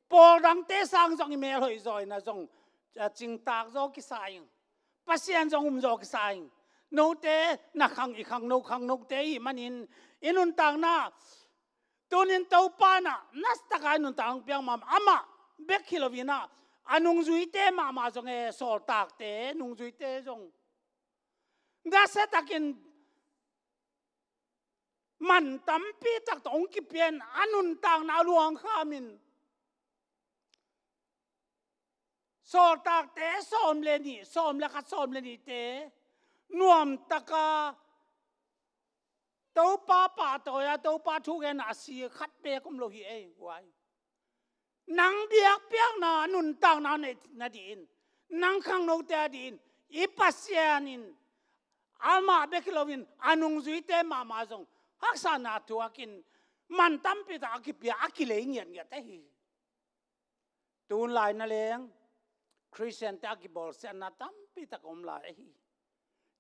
Pawl dangte sang zong i mel hoih zaw inah zong, a, cingtak zaw kisa ing. Pasian zong um zaw kisa ing. Note na khang, i khangno, khangnote i hih manin i nuntakna Tunin Topa in ah nasataka i nuntak hong piak mahmah, amah bek hi lo in ah, a nungzuite mahmah zong e, sawltakte nungzuite zong nasatakin man tampi tak tawh hong kipia in, a nuntakna a luangkham in, sawltakte sawm le nih, sawm le khat, sawm le nihte nuamtaka Topa pahtawi a, Topa thugen a si khat beek om lo hi ei, guai. Nang biakpiakna nuntakna neih nadingin, nang khangnote adingin, i Pasian in amah bek hi loin a nungzuite mahmah zong haksatna thuakin man tampi tak a kipia, a kilei ngiatngiat ahi hi. Tunlai na leng Khristiante a kibawlsiatna tampi tak om lai ahi hi.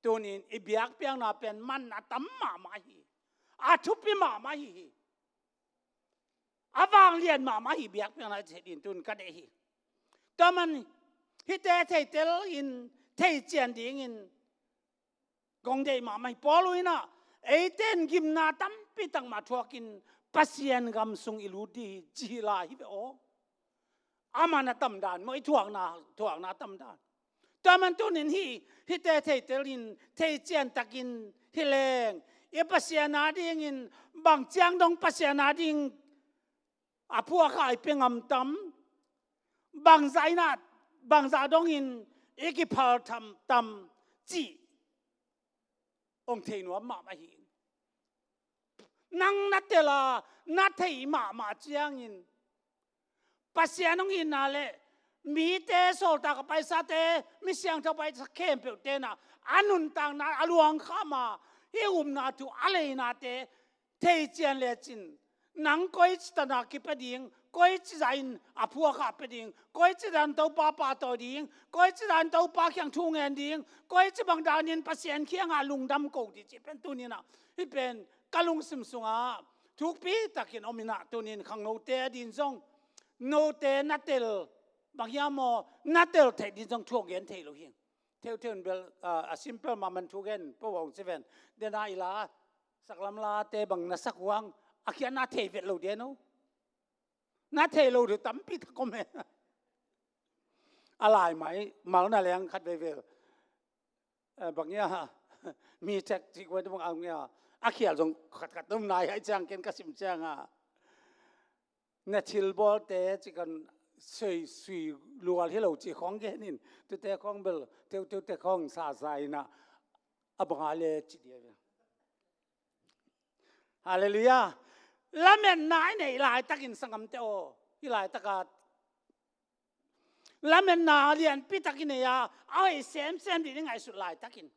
Tunin i biakpiakna pen man a tam mahmah hi, a thupi mahmah hi hi. A vanglian mahmah hi biakpiakna i cih ding tun ka deih hi. Tua man hihte theitel in, theician dingin kong deih mahmah hi. Paul in ah, eite in gimna tampi tak mah thuakin Pasian gam sung i lut ding hi ci hi lai hi ve aw. A man a tamdan maw, i thuakna, thuakna a tamdan. Tua man tunin hih, hihte theitel in, theician takin hi leng, i Pasian adingin bang ciang dong Pasian ading a phuakha i pia ngam tam, bangzah in ah, bangzah dongin i kiphal tam tam cih hong thei nuam mahmah hi. Nang na tel a, na thei mahmah ciangin Pasian hong itna le mite, sawltak a paisate, mi siangtho paisa khempeuhte in ah a nuntakna a luangkham a, hih upna thu a leinate theician lecin, nang koici tan a kipia ding, koici zah in a phuakha pia ding, koici zah in Topa pahtawi ding, koici zah in Topa kiang thu ngen ding, koici bang danin Pasian kiangah lungdam ko ding cih pen tunin ah, hih pen ka lungsim sungah thukpi takin om in ah, tunin khangnote ading zong, note na tel, bang hiam aw, na tel theih ding zong thu gen thei lo hi. Theutheu in bel, a, a simple mahmah thu gen po hong ci ven. Dena i la, saklam late bang na sak uh hang, a khiatna thei vet lo den aw. Na thei lo deuh tampi tak om e. A lai mai, mal na leng khat veve. Eh, bang ia, mi cek cik ua bang ang ia. A khial zong khat khat om nai hai ciang ken ka sim ciang a. Na thilbawlte ci kan sui, sui lual hi lo ci khawng gen in, tute khawng bel, teu, teute khawng sa, sa in ah, a bang a le ci dia ve. Halleluiah. Lametna i neih laitakin sanggamte aw, hih laitaka lametna lianpi tak i nei a, a hoih semsem ding i ngaihsut laitakin,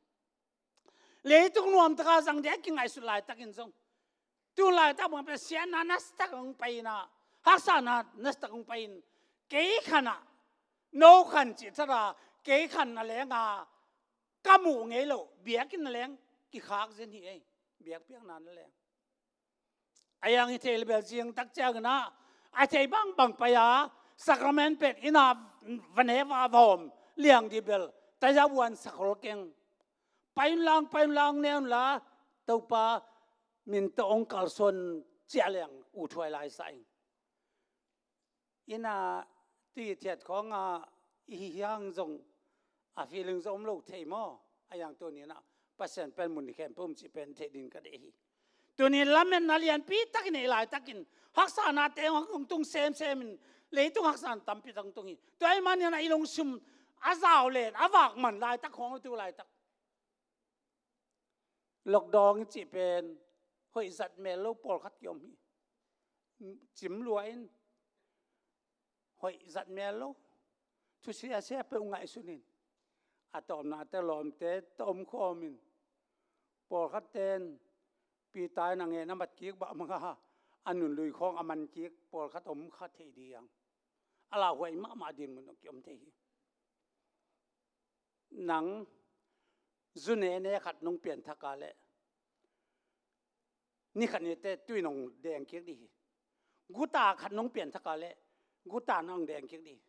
leitung nuamtaka zang ding a kingaihsut laitakin zong, tu laitak bang pen siatna nasatak hong pai in ah, haksatna nasatak hong pai in, kei khan ah, no khan cih thara, kei khan na leng a, ka muh ngei lo, biakinn na leng kikhak zen hi ei, biakpiakna na leng. A yang i thei le bel zing tak ciangin ah, a thei bangbang pai a, sakramen pet in ah va ne va va om liang dih bel, taya vuan sakhol keng. Pai un lang, pai un lang, ne un la, Topa min tawh hong kalsuan ciah liang, u thuai lai sa ing. Inn ah tui thiat khawng ah i hi hiang zong a feeling zong om lo thei maw? A yang tuni in ah Pasian pen mun khempeuh om cih pen theih ding ka deih hi. Tuni lametna lianpi tak i neih laitakin haksatnate hong tung semsem in, leitung haksatna tampi tak hong tung hi. Tua ahih manin ah i lungsim a zau len, a vak man laitak khawng, tu laitak lockdown i cih pen hoih zat mel lo pawlkhat kiom hi. Cim lua in hoih zat mel lo, thusia sia peuh ngaihsun in, a tawpnate lawmte tawh om khawm in, pawlkhatte in Peter in a ngen a mat kik bah manga a nunlui khawng a man kik pawlkhat om kha thei ding. A lauhuai mahmah dinmun kiom thei hi. Nang zu nene khat nong pianthak a leh, ni khat ni teh tui nong deng kik ding hi. Guta khat nong pianthak a leh, guta nong deng kik ding hi.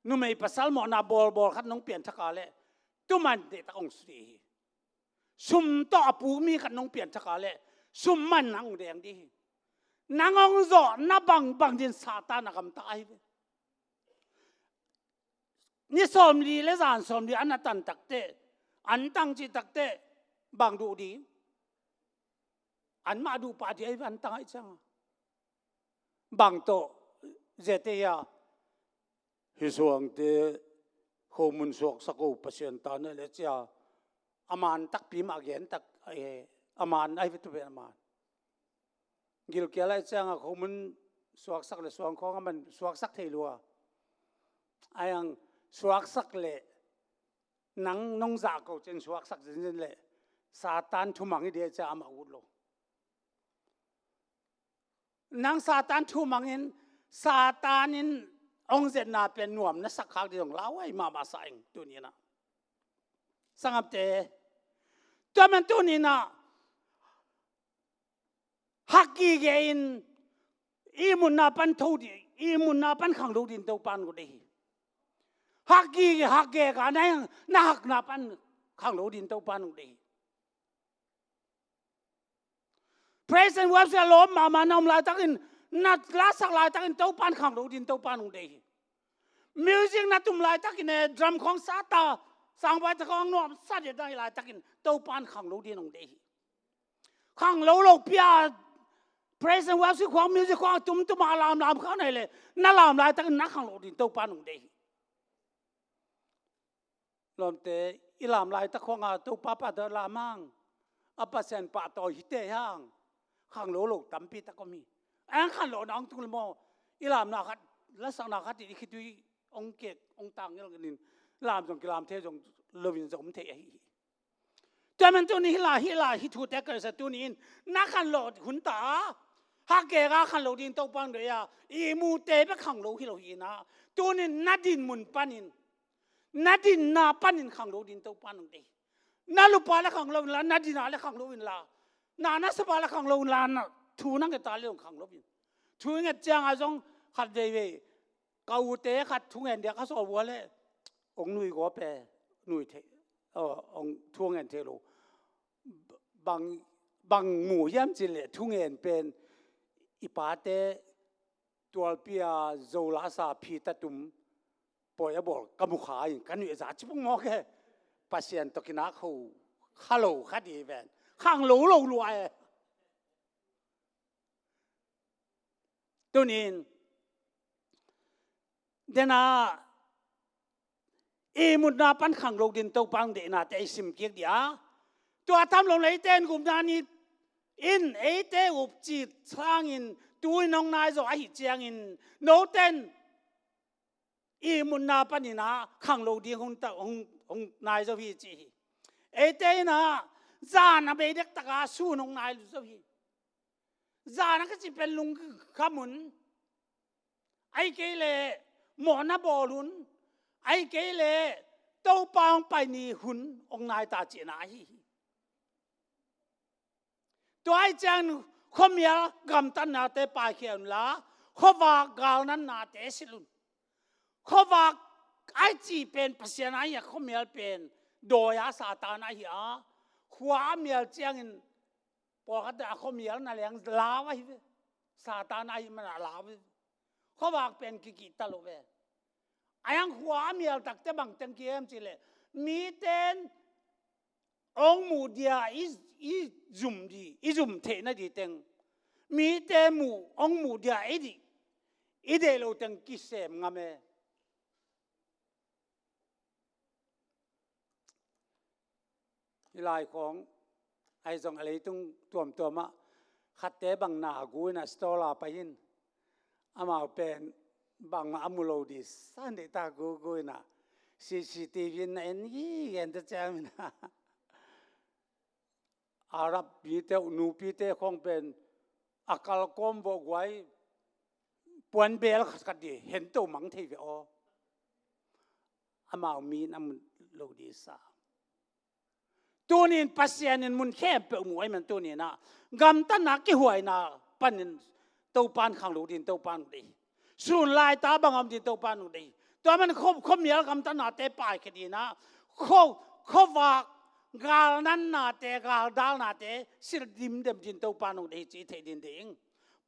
Numei pasal mawhna bawlbawl khat nong pianthak a leh, tuman dehtak hong su ding hi. Sum tawh a puk mi khat nong pianthak a leh, sum man nang hong deng ding hi. Nang hong zawhna bangbang din Satan a gamta ahi ve. Ni sawmli le zan sawmli an a tan takteh, an tang cih takteh, bang duh ding? Anmah duh pah ding ahi ve, an tang ahih ciangin. Bang tawh, ziate hia, hih suangte khomun suaksak o, Pasian ta na le cia, a man takpi mah gen tak, eh, a man ahi ve tu pen a man. Gilkial ahih ciangin khomun suaksak le suangkhawng a man suaksak thei lua. Ahi hang suaksak le nang nong zah ko ciang suaksak zenzen le Satan thumang hi ding ahih ciang amah ut lo. Nang Satan thumang in, Satan in hong zetna pen nuam na sak khak ding zong lauhuai mahmah sa ing tuni-in ah. Sanggam te, tua man tuni-in ah, hak gige in, ihmutna pan tho ding, ihmutna pan khanglo ding Topa nung deih hi. Hak gige, hak gige ka na, na hakna pan khanglo ding Topa nung deih hi. Praise and worship a lawm mahmah na om laitakin, na lasak laitakin Topa in khanglo ding Topa nung deih hi. Music na tum laitakin e, drum khawng sa ta, sangbai ta khawng nuam sa ding na hi laitakin Topa in khanglo ding nung deih hi. Khanglo lo pi a, praise and worship khawng, music khawng tumtum a lamlam kha na hi le, na lam laitakin na khanglo ding Topa nung deih hi. Lawmte, i lam laitak khawng a Topa pahtawi lam hang, a Pasian pahtawi hi teh hang, khanglo lo tampi tak om hi. Ahi hang khanglo na hong tung le maw, i lamna khat, lasakna khat in i khitui hong kek, hong tang ngelh in, lam zong kilam thei zong lo in zong om thei ahi hi. Tua man tuni hih lai, hih lai, hih thute ka sa tuni-in, na khanglo hun ta a, hak gige a khanglo ding Topa nung deih a, ihmute bek khanglo hi lo hi-in ah, tuni-in na dinmun panin, na dinna panin khanglo ding Topa nung deih hi. Na lup a le khanglo inla, na din a le khanglo inla, na nasep a le khanglo inla, na thu na nget a le zong khanglo in. Thu i nget ciang a zong khat veivei, ka ute khat thungen dia ka sawl vua le, hong nui gawp e, nui thei, aw, hong thungen thei lo. Bang, bang mu hiam cih leh thungen pen, i pate tualpi a zo la sa phi ta tum, pawi a bawl ka mu kha in ka nuih a za cipung mawk e. Pasian tawh kinak ho kha lo kha ding ven. Khanglo lo lua e. Tuni-in, dena, ihmutna pan khanglo ding Topa nung deihnate i sim kik ding a. Tua tham lo in eite in gupna ni in eite up cih sangin tu-in hong nai zaw ahih ciangin, note in ihmutna panin ah khanglo ding hong ta, hong, hong nai zo hi ci hi. Eite in ah zan a bei dektak a sun hong nai zo hi. Zan a ka cih pen lungkham hun, ahih kei leh mawhna bawl hun, ahih kei leh Topa hong pai ni hun hong nai ta cihna ahi hi. Tua ahih ciangin khuamial gamtatnate paikhia unla, khuavak galnatnate silh un. Khuavak a cih pen Pasian ahi a, khuamial pen dawi a, Satan ahi a. Khua a mial ciangin pawlkhat a khuamial na leng lau ahi ve. Satan ahih manin lau ahi ve. Khuavak pen kikih ta lo ve. Ahi hang khua a mial takte bang teng kihem cih leh, mite in hong muh dia i, i zum ding, i zum theihna ding teng, mite muh, hong muh dia i ding, i deih lo teng kisem ngam e. Hih lai khawng ahi zong a leitung tuamtuam ah khatte bang na gu in a store ah pai in, amau pen bangmah a mu lo ding sa in deih ta, gu gu in a, C C T V in na en hi gen ta ciam in a, Arab mite uh nupite khawng pen a kalkawm vawh guai puan bel khat khat ding hento mang thei ve aw. Amau mi in a mu lo ding sa. Tuni in Pasian in mun khempeuh mu ahih man tuni in ah gamtatna kihuaina panin Topa in khanglo ding Topa nung deih hi. Sun laita bang a om ding Topa nung deih hi. Tua man khua, khuamial gamtatnate paikhia ding in ah khua, khuavak galnatnate, galdalnate silh dimdem ding Topa nung deih hi cih theih ding deih ing.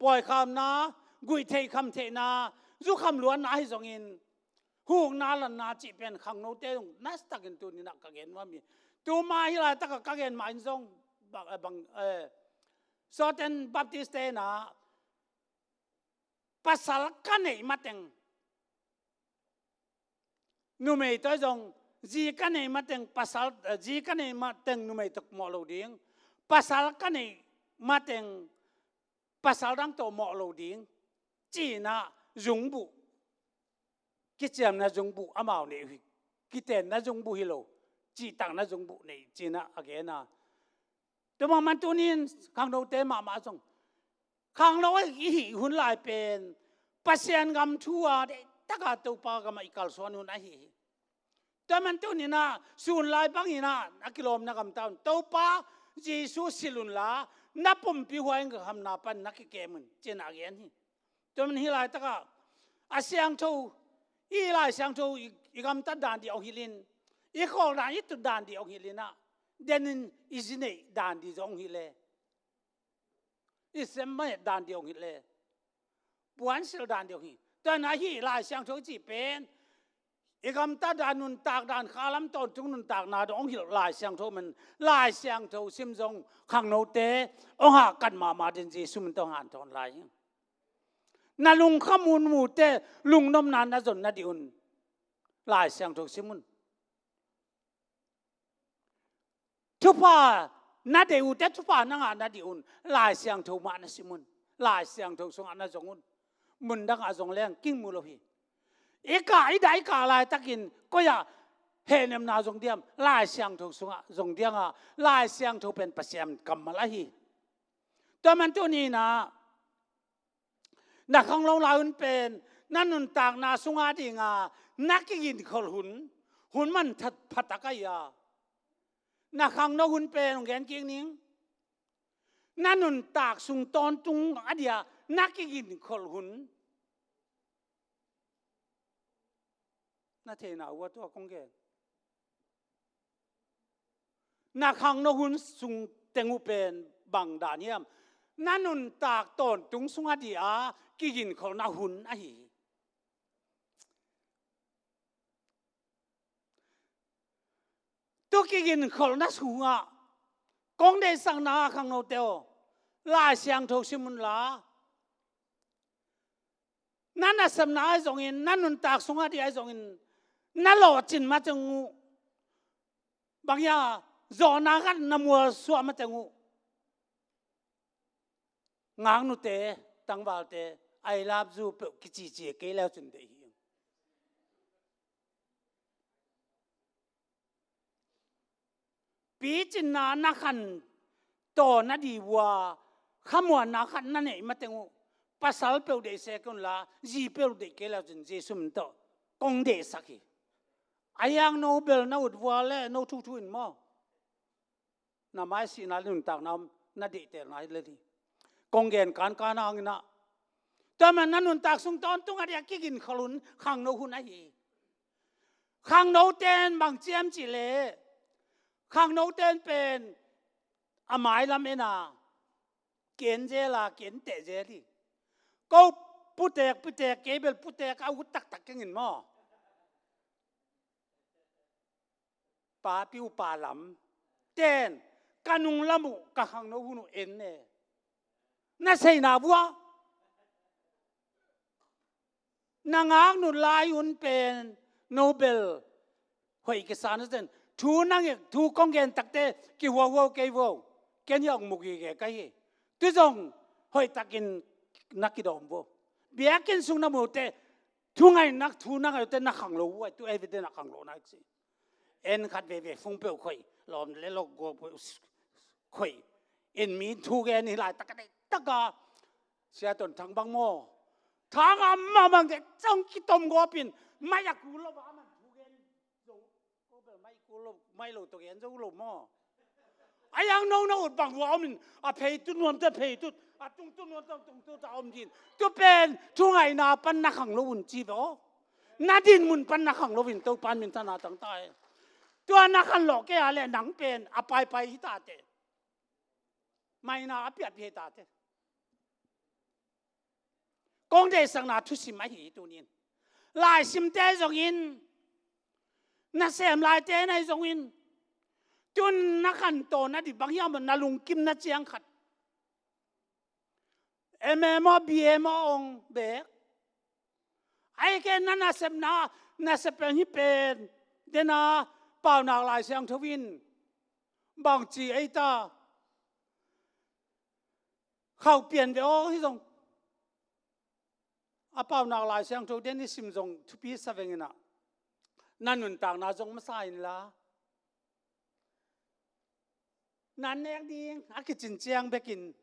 pawikhamna, guihtheih khamtheihna, zukham luanna ahi zongin, hukna lanna cih pen khangnote zong nasatakin tuni-in ah ka gen nuam hi. Tuma hih laitakah ka gen mah in zong bang, eh, bang, eh, Southern Baptist-te in ah pasal ka neih mateng, numei tawh zong, zi ka neih mateng pasal, eh, zi ka neih mateng numei tawh mawh lo ding, pasal ka neih mateng pasal dang tawh mawh lo ding, ci-in ah zungbuh, kiciamna zungbuh amau neih uh hi, kitenna zungbuh hi lo, cihtakna zungbuh neih ci-in ah a gen a. Tua bang man tuni-in khangnote mahmah zong, khangno i hih hun lai pen Pasian gam thu-a deihtaka Topa gamah i kalsuan hun ahi hi. Tua man tuni-in ah sun lai bangin ah a kilawmna gamta un, Topa Jesu silh unla, na pumpi huai in ka khamna pan na kikem un, ci-in ah a gen hi. Tua man hih laitakah a siangtho, i Lai Siangtho i, i gamtat dan dih hong hilh in, i khawldan i tut dan dih hong hilh in ah, denin i zi neih dan dih zong hong hilh e. I sem mah dan dih hong hilh e. Puansilh dan dih hong hilh. Tua in ah hih Lai Siangtho i cih pen i gamtat dan, nuntak dan, khalam tawntung nuntakna dong hong hilh Lai Siangtho man, Lai Siangtho sim zong khangnote hong hahkat mahmah ding Jesu min tawh hanthawn lai hi. Na lungkham un, mute lungnopna na zon nadih un Lai Siangtho sim un. Thupha na deih uh teh, thupha na ngah nadih un Lai Siangtho mah na sim un. Lai Siangtho sungah na zong un. Mundangah zong leng king mu lo hi. I kah, i dah i kah laitakin koi-ah hehnemna zong diam? Lai Siangtho sungah zong diam a, Lai Siangtho pen Pasian kammal ahi. Tua man tuni-in ah na khangno lai hun pen na nuntakna sungah dinga na kiginkholh hun, hun man that phatak ahi a. Na khangno hun pen hong gen kik ning. Na nuntak sung tawntung a dia na kiginkholh hun. Na theihna uh a tua kong gen. Na khangno hun sung teng uh pen bang dan hiam? Na nuntak tawntung sungah dia kiginkholhna hun ahi hi. Tu kiginkholhna sungah kong deihsakna khangnote aw, Lai Siangtho sim unla, na nasepna ahi zongin, na nuntak sungah dih ahi zongin, na lawhcin mateng uh, bang hiam, zawhna khat na mualsuah mateng uh, ngaknute, tangvalte, "I love you" peuh kicici kei leu cin deih hi. Picinna na khan tawh na dih uh a, khamuanna khat na neih mateng uh, pasal peuh deih se kei unla, zi peuh deih kei leu cin Jesu min tawh kong deihsak hi. A hiang no bel na ut vua le no thuthu in maw? Na maisihna le nuntakna om, na deihtelna hi le dih. Kong gen kankan hangin ah, tua man na nuntak sung tawntung a dia kiginkholh hun khangno hun ahi hi. Khangnote in bang ciam cih leh, khangnote in pen a mailam en a, ken zel a, ken teh zel hi. Ko putek, putek, kei bel putek a ut taktak keng in maw? Papi upa lam ten, ka nunglam uh, ka khangno hun uh en ne. Na seina vua, na ngaknut lai hun pen no bel hoih kisa na zen. Thu nang ek, thu kong gen takte kihuahuau kei vo. Ken hiah hong mu gige ka hi. Tu zong hoihtakin na kidawm vo. Biakinn sung na mute, thu ngaihna, thu na ngaihte na khanglo uh ai, tu evident na khanglo na si. En khat veve fung peuh khoih, lawm le lok gua peuh khoih. En mi thu gen hi laitak a deihtaka Sia Ton Thang bang maw? Thang a mamang de zong kitom gawpin, mai a kul lo ba man thu gen zo. Ko bel mai kul lo, mai lo tawh gen zo lo maw? A hiang no na ut bang vua om in, a pheitut nuamte pheitut, a tungtut nuamte tungtut a om din. Tu pen thu ngaihna pan na khanglo un ci ve aw. Na dinmun pan na khanglo in Topan minthanna tang ta hi. Tua na khanlawh kei a leh nang pen a paipai hi tate. Maina a piapia hi tate. Kong deihsakna thusim ahi tunin. Laisimte zongin, nasem laite na hi zongin, tun na khantawn a dih bang hiam, na lungkim na ciang khat. M A maw, B A maw ong bek. Ai ken na nasepna, nasep pen hi pen. Dena Paunak Lai Siangtho in bangci ei ta. Khauh pian ve aw hi zong. A Paunak Lai Siangtho den i sim zong thupi sa vengin ah. Na nuntakna zong masa inla. Na nek ding a kicin ciang bekin.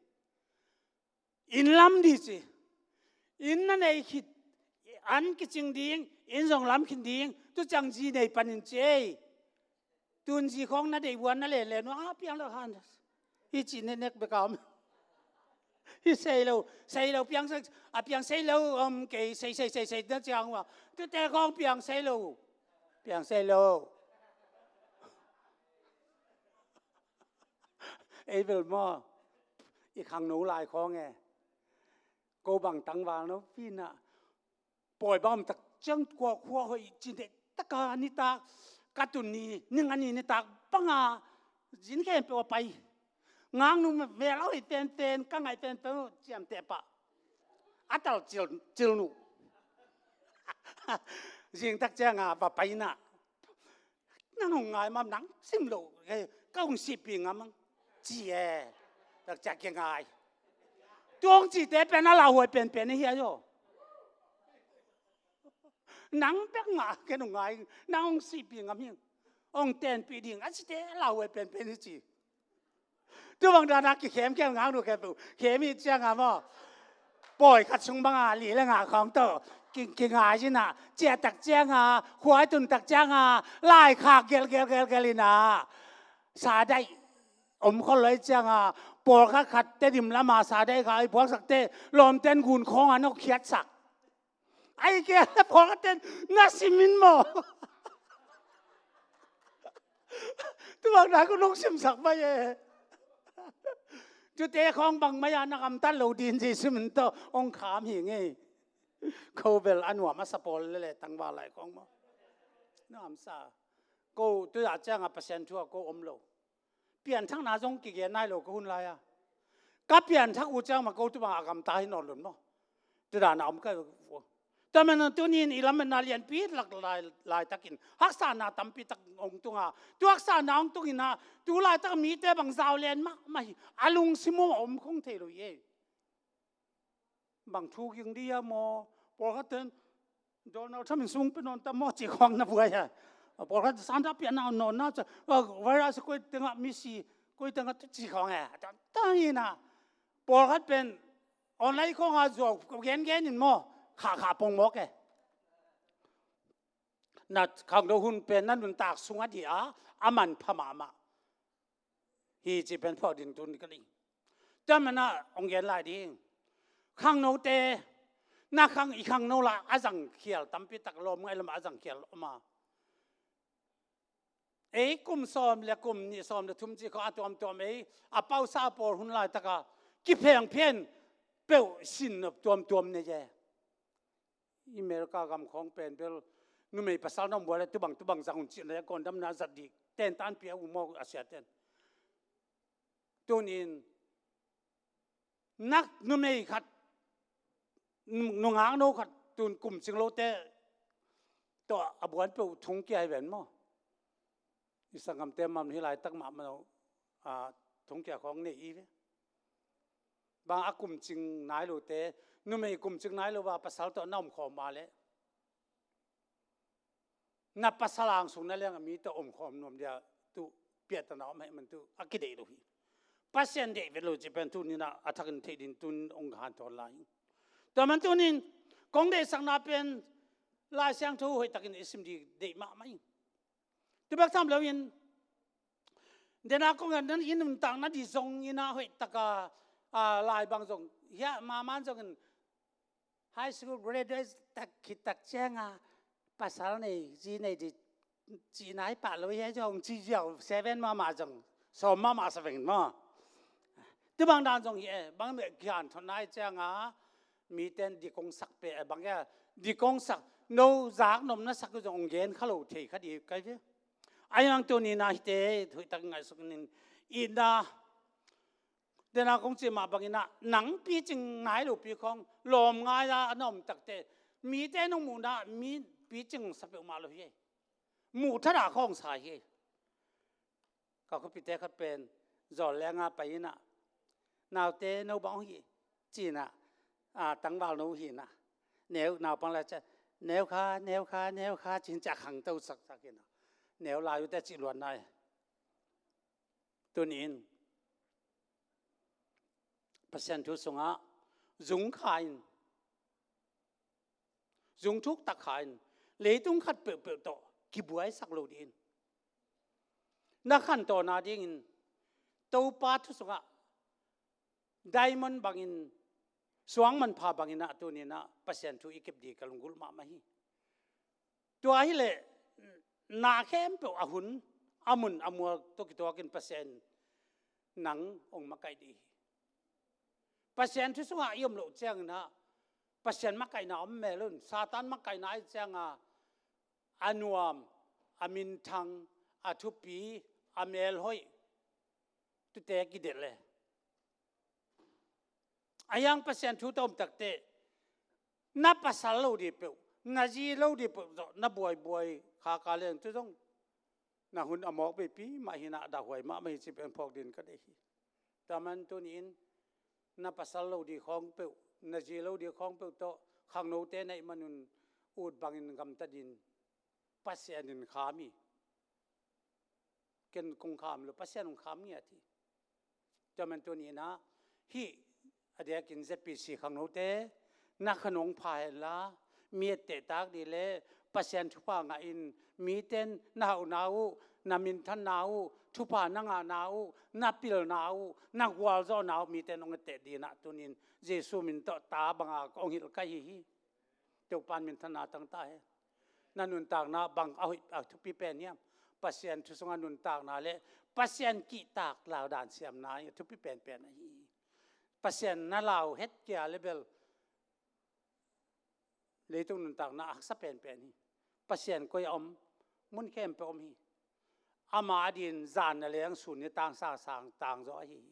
Inn lam dih ci. Inn na nei khit, an kicing ding, inn zong lam khin ding, tu ciang zi nei panin ci ei. Tun zi khawng na deih vuan na len len, a piang lo han. Hi ci ne nek bek a om. Hi sei lo, sei lo, piang sei, a piang sei lo, om kei sei, sei, sei, sei, na ciang ua. Tute khawng piang sei lo. Piang sei lo. Ei bel maw, i khangno lai khawng e. Ko bang tangval no, pina. Pawi bang om tak ciang kua khua hoih cin deh taka nitak, ka tun ni, ning a ni nitak banga, zin khempeuh a pai. Ngaknu mel a hoih penpen, ka ngaih penpen, ciamteh pah. A tal cil, cil nu. Zing tak cianga, va pai na. Nang hong ngai mam nang sim lo, eh, ka hong sihpih ngam ang. Ci e, tak ciak kia ngai. Tuang cite pen a lauhuai penpen hi a yo. Nang bek ngah ken hong ngai, nang hong sihpih ngam hi. Hong tenpih ding, a cite a lauhuai penpen hi ci. Tu bang dana kikhemkhel ngaknu khempeuh khem hi cianga maw. Pawi khat sung banga li le ngah khawng tawh ki, kingai ina, ciah tak cianga, khuai tun tak cianga, laikhak gelgel gelgel ina. Sadaih om khol loi cianga, pawlkhat khat te dim lama sadaih kha i puaksakte lawmten gun khawnga nawk khiatsak. Ai kia na pawlkhat ten na simin maw? Tubang na ko nong simsak mai e. Tute khawng bang mai a na gamtat lo din Jesu min tawh hong kham hi ngei. Ko bel a nuam a sa pawl lele tangval lai khawng maw? Nuam sa. Ko tu a cianga Pasian thu a ko om lo. Pianthakna zong kigen nai lo ka hun lai-a. Ka pianthak uh ciang mah ko tu bang a gamta hi nawn lo maw? Tudana om ka. Tua manin tunin i lametna lianpi lak lai, laitakin haksana tampi tak hong tunga. Tu haksana hong tungin ah tu laitak mite bang zau len mahmah hi. A lungsim uh a om khong thei lo hi e. Bang thu ging dih a maw? Pawlkhat ten Donald Trump in sung pe nawn ta maw ci khawng na buai a. Pawlkhat Santa pian na nawn na ca, virus koi tengah misi, koi tengah ci khawng e. Ta hi na. Pawlkhat pen online khawnga zuau gengen in maw? Khahkhah pong mawk e. Na khangno hun pen na nuntak sung a dih a, a manpha mahmah hi ci pen phawk ding tun ka ding. Tua mana hong gen lai ding. Khangnote, na khang i khangno la a zangkhial tampi tak lawm ngai lama a zangkhial om a. Ei kum sawm le kum nih sawm le thum ci kho a tuamtuam ei a pausa a pawl hun laitaka kiphengphen peuh sin nop tuamtuam nei e. America gam khawng pen bel numei pasal na om buai le tubang tubang zang hun cih na ya kawndamna zat dik ten tanpi a um aw a siaten. Tunin nak numei khat nu, nungak no khat tun kum cing lote tawh a buan peuh thongkia hi ven maw? I sanggamte mam hi laitak mahmah lo, a, thongkia khawng nei i ve. Bang a kumcing nai lote, numei kumcing nai lo a pasal tawh na om khawm a leh na pasal ang sung na leng a mi tawh om khawm nuam dia tu piahtana om heh man tu a kideih lo hi. Pasian deih vet lo ci pen tunin a, a thakin theih din tun hong hanthawn lai hi. Tua man tunin kong deihsakna pen Lai Siangtho hoihtakin i sim ding deih mahmah hi. Tu bek tham loin dena kong en nan i nuntakna dih zong ina hoihtaka, a, lai bang zong hia maman zongin high school graduate tak khit tak cianga pasal nei zi nei dih cihna hi pah lo hia zong ci ziau seven mahmah zong sawm mahmah sa veng maw? Tu bang dan zong hi e, bang meh kihan thon nai cianga mite in dik hong sak peuh a bang e, dik hong sak, no zak nop na sak uh zong hong gen kha lo thei kha ding ka hi ve. Ahi hang tuni-in ah hihte hoihtak ngaihsun in, itna, dena kong cih mah bangin ah, nang picing nai lopi khawng lawm ngai-a na om takteh, mite nong muhna ah mi picing sa peuhmah lo hi. Muh thadah khawng sa hi. Ka khuapite khat pen zawl lenga pai-in ah, "Naute, no bang hong hih?" ci-in ah, "A, tangval no hi-in ah, neu, naupang lai," ci-a, "Neu kha, neu kha, neu kha," ci-in ciah khangto saksak in ah, neu lai uh teh cih luat nai. Tuni-in Pasian thu sungah zung kha in, zung thuk tak kha in, leitung khat peuhpeuh tawh kibuaisak lo dingin, na khantawn nadingin Topa thu sungah diamond bangin, suang manpha bangin ah tuni-in ah Pasian thu i kep ding ka lunggulh mahmah hi. Tua hileh na khempeuh a hun, a mun, a mual tawh kituakin Pasian in nang hong makaih ding hi. Pasian thu sungah i om loh ciangin ah Pasian makaihna om mel un. Satan makaihna ahih ciangin a nuam, a minthang, a thupi, a melhoih, tuate kidelh e. Ahi hang Pasian thu tawh om takteh, na pasal lo ding peuh, na zi lo ding peuh tawh na buaibuai kha kha leng, tu zong na hun a mawk veipi mah hi-in ah, dahhuai mahmah hi cih pen phawk dingin ka deih hi. Tua man tuni-in na pasal lo ding khawng peuh, na zi lo ding khawng peuh tawh khangnote na hih manun, ut bangin gamta dingin Pasian in kham hi. Ken kong kham lo, Pasian hong kham ngiat hi. Tua man tuni-in ah, hih a diakin Z P C khangnote, na kha nong pha hen la, mi etteh tak ding leh Pasian thupha ngah in, mite in na hauhna uh, na minthanna uh, thupha na ngahna uh, na pilna uh, na gualzawhna uh, mite in hong etteh dingin ah tuni-in Jesu min tawh ta banga ka hong hilh ka hi hi. Topa in minthanna tang ta hen. Na nuntakna bang a hoih, a thupi pen hiam? Pasian thu sungah nuntakna leh Pasian kihtak laudan siamna hi, a thupi penpen ahi hi. Pasian na lau het kei leh bel leitung nuntakna a haksa penpen hi. Pasian koi-ah om? Mun khempeuh om hi. Ama adingin zan a leng sun ni tang, sang sang tang zaw ahi hi.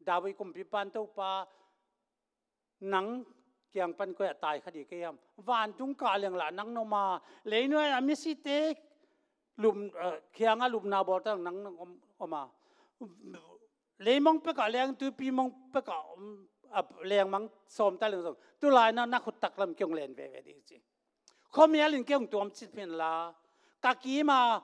David kumpipa in, "Topa, nang kiang pan koi-ah tai kha ding ka hiam? Vantung kah leng lah nang na om a, leinuai-a misite lup, eh, kiangah lupna bawl ta leng nang na om, om a, leimong pekah leng, tuipi mong pekah om, ah, lengmang sawm ta leng zong, tulai-in ah na khut taklam kei hong len veve ding," ci. "Khuamial in kei hong tuam cip hen la, ka kim a,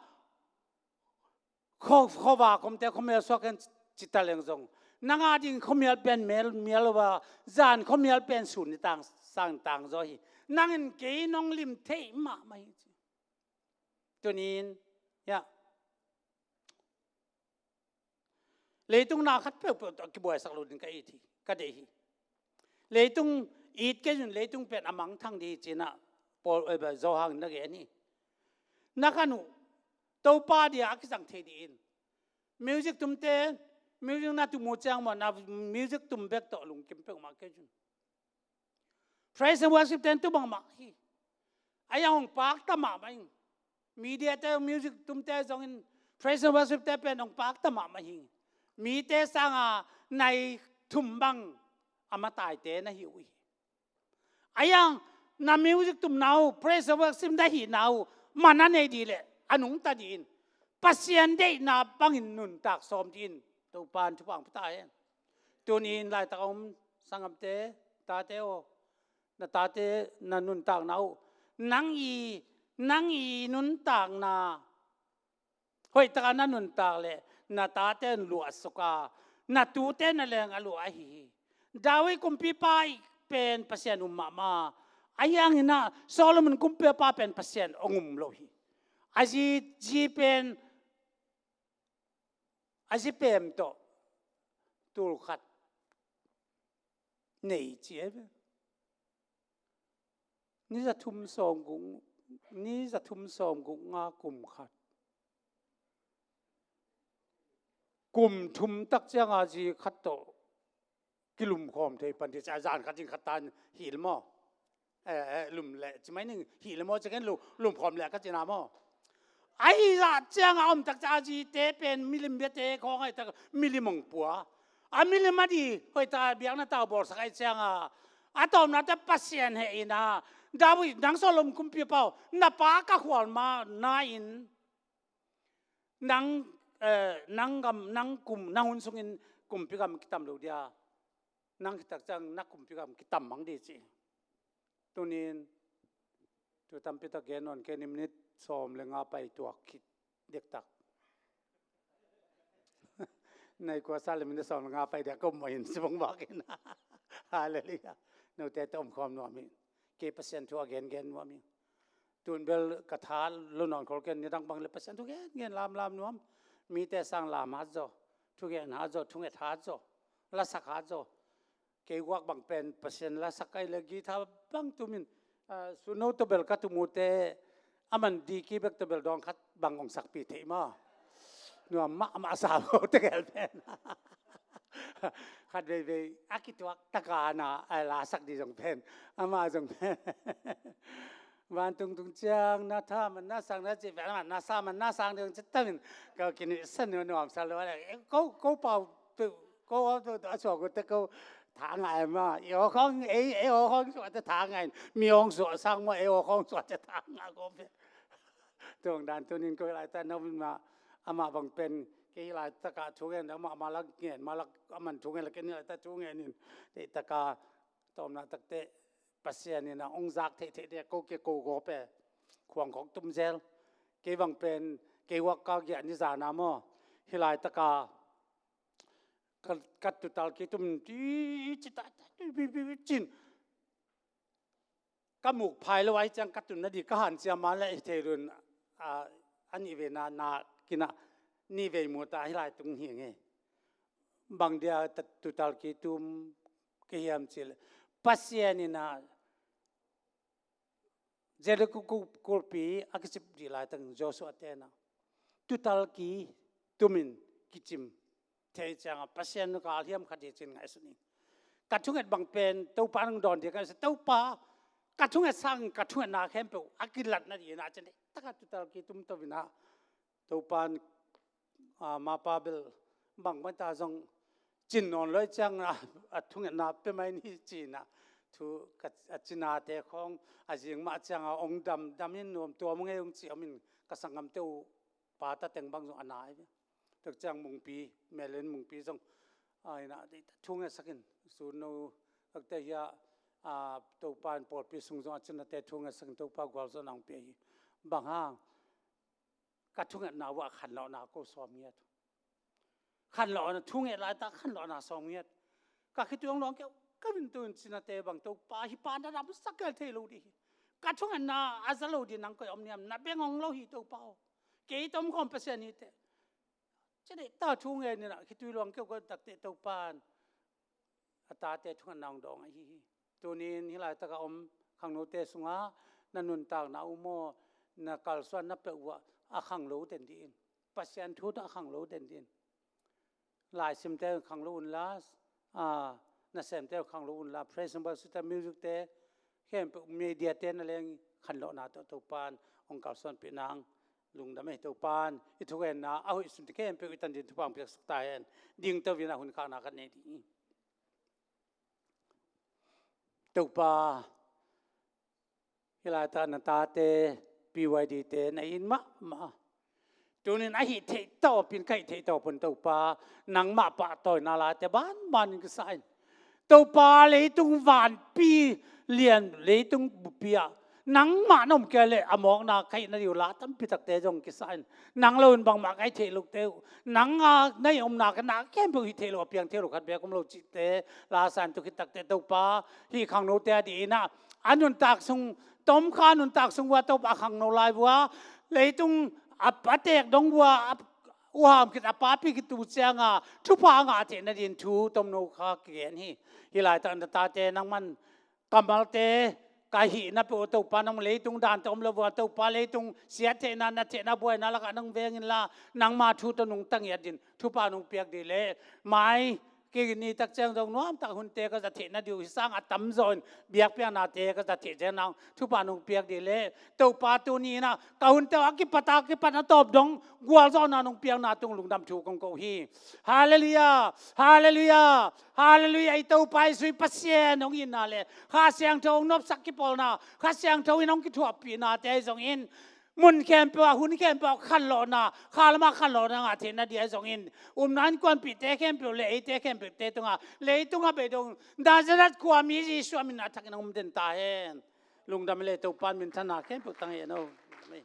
khuavak omte khuamial suak hen," ci ta leng zong, "Nang ading khuamial pen mial, mial lo a, zan khuamial pen sun ni tang, sang tang zaw hi. Nang in kei nong lim thei mahmah hi," ci. Tuni-in, ya, leitung na khat peuhpeuh tawh kibuaisak lo dingin ka it hi, ka deih hi. Leitung it kei un, leitung pen a mangthang ding hi ci-in ah Paul, eh, Johan in na gen hi. Na khan uh, Topa dia a kizang thei dingin, music tumte, music na tum uh ciang maw, na music tum bek tawh lungkim peuhmah kei un. Praise and worship ten tu bangmah hi. Ahi hang hong pakta mahmah ing. Media te, music tumte zongin praise and worship te pen hong pakta mahmah hi. Mite sanga nai thum bang a mataite na hi uh hi. Ahi hang na music tumna uh, praise and worship na hihna uh man a nei ding leh a nungta dingin, Pasian deihna bangin nuntak sawm dingin Topa in thupha hong pia ta hen. Tuni-in laitak a om sanggamte, tate aw, na tate na nuntakna uh, nang i, nang i nuntakna hoihtaka na nuntak leh na tate in luahsuk a, na tute na leng a luah ahi hi. David kumpipa pen Pasian um mahmah. Ahi hangin ah Solomon kumpipa pen Pasian hong um lo hi. A zi, zi pen, a zi pem tawh tul khat nei ci e ve. Ni za thum sawm guk, ni za thum sawm guk nga kum khat. Kum thum tak cianga zi khat tawh kilumkhawm thei pan dih ci a, zan khat in khat tan hil maw? Eh, eh, lum leh ci mai ning, hih leh maw ci ken, lu-, lumkhawm leh ka cina maw? Ahi zah ciangah om tak ciang a zite pen milim biate khawng ahi tak, milim hong pua. A milim a di hoih tak biakna tau bawlsak ahi ciangah a tawpna teh Pasian heh in ah, David, nang Solomon kumpipa aw, na pa ka khual ma na in, nang, eh, nang gam, nang kum, nang hun sungin kumpi gam kitam lo dia, nang khit tak ciang na kumpi gam kitam mang dih ci. Tunin tu tampi tak gen nawn kei ning, minit sawm le nga pai tuak khit dektak. Nai kua sa le minit sawm le nga pai dia ko maw in sibang bak in. Halleluiah. Note tawh omkhawm nuam hi. Kei Pasian thu a gengen nuam hi. Tun bel ka tha lo nawn khol ken, nidang bang le Pasian thu gengen lamlam nuam. Mite sang lam hat zaw, thugen hat zaw, thunget hat zaw, lasak hat zaw. Kei guak bang pen Pasian lasak ahi le guitar bang tumin, ah, suno tawh bel ka tum uh teh, a man diki bek tawh bel dawng khat bang hong sakpih thei maw? Nuam mahmah sa lo tegel pen. Khat veivei a kituak taka na a lasak dih zong pen, amah zong pen. Vantung tung ciang na tha man na sang na ci pen, amah na sa man na sang dih zong ci tamin, ka kinuihsan nuam sa lo a le. Ko, ko pau, ko a suak uh teh ko tha ngai maw? I aw khawng, ei, ei aw khawng suak teh tha ngai. Mi hong suak sang maw, ei aw khawng suak teh tha ngai ko pen. Tuang dan tunin ko hi laitak na vin mah, amah bang pen kei hi laitak ah thu ngen, amah malak ngen, malak a man thu ngen la ken hi laitak thu ngen in. Teitak a tawmna tak teh Pasian in a hong zak theihtheih dek ko kia ko gawp e. Khuang khawk tum zel. Kei bang pen kei guak ka giah ni zana maw, hi laitak a ka, ka tutal kei tum ti ci ta, ta, ti, bi, bi, bi, cin. Ka muk phai lo ahi ciang ka tun na di ka han ciam a le i thei run, a, a nih ve na, na kina nih ve mu ta hi lai tung hi nge. Bang dia ta tutal kei tum kei hiam ci le. Pasian in a Jericho ku-, kulpi a kicip dih laitak Joshua te na tutal ki tumin kicim thei ciangah Pasian nu kal hiam khat hi cin ngaihsun in. Ka thunget bang pen Topa nang dawn dih ka ngaihsun, Topa, ka thunget sang ka thungetna khempeuh a kilatna dih na cin dih taka tutal ki tum to vina Topan, a, mapa bel bang bang ta zong cin nawn loi ciang a, a thungetna pe mai ni cina thu ka, a cinate khong a zing mah ciang a ong dam, dam in nuam tua mung ei ong ci om in ka sanggam teu pa ta teng bang zong a nai. Tek ciang mungpi, melen mungpi zong a ina dei ta thunget sakin sun no akte hia, a, Topan pawlpi sung zong a cinate thunget sakin Topa gual zong ang pe hi. Bang hang ka thungetna uh a khanlawhna ko sawm ngiat. Khanlawhna thunget laitak khanlawhna sawm ngiat. Ka khituang luang keu ka min tun cinate bang Topa hi pa na dam sak kel thei lo dih hi. Ka thungetna a za lo dih nang koi om niam na beng ong lo hi Topa aw. Kei tom khawm Pasian hi te. Ci dih ta thungen ina khitui luang keu ka takte Topan a tate thungetna ong dawng ahi hi. Tunin hi laitaka om khangnote sungah na nuntakna uh maw, na kalsuan na peuh uh a khanglo den dih in. Pasian thu tawh a khanglo den dih in. Laisimte khanglo unla, a, nasemte khanglo unla, praise and worship te, music te, khempeuh media te na leng khanlawhna tawh Topan ong kalsuanpih nang lungdam ei Topan i thugenna a hoih sunte khempeuh i tan din thupha ong piaksak ta hen. Ding to vina hun khakna kan nei dih. Topa, hi laitaka na tate, P Y D te na in mahmah. Tunin a hih theih tawpin ka hih theih tawpin Topa, nangmah pahtawina late banbanin kisa in. Topa leitung vanpi lian leitung bupi ah nangmah na om kei leh a mawkna ka hih na dih uh la tampi takte zong kisa in. Nang lo in bangmah ka hih theih lote uh, nang a na hih omna ka na khempeuh hih theih loh a piang theih loh khat beek om lo cihte la san tu khit takte Topa hih khangnote a dih inah a nuntak sung, tomkha nuntak sung vua Topa a khangno lai vua leitung a, a tek dong vua a uham khit a papi khit tu cianga thupha a ngah theih nadin thu tomno kha kigen hi. Hi laitak na tate nangman kamalte ka hihna peuh Topa nang leitung dante om lo vua Topa leitung siat theihna na theihna buaina lakah nang veng inla nangma thu tawh nungta ngiat din thupha nung piak dih leh mai Kei nitak ciang zong nuamtak hunte ka za theih nading uh hi sangin a tamzaw in biakpiaknate ka za theih ciang nang thupha nong piak ding leh Topa tuni in ah ka hunte uh a kipat a kipat a tawp dong gualzawhna nong piakna tung lungdam thu kong ko hi. Halleluiah, halleluiah, halleluiah. I Topa Jesuh i Pasian hong itna leh Kha Siangtho hong nopsak kipawlna, Kha Siangtho in hong kithuahpihnate ahi zongin mun khempeuh ah, hun khempeuh ah khanlawhna, kha lamah khanlawhna ngah theih nading ahi zongin, upna innkuanpihte khempeuh leh eite khempeuhte tungah, leitungah beidong Nazareth khuami Jesuh a min a thakin hong um den ta hen. Lungdam leh Topa in minthanna khempeuh tang hen aw. Amen.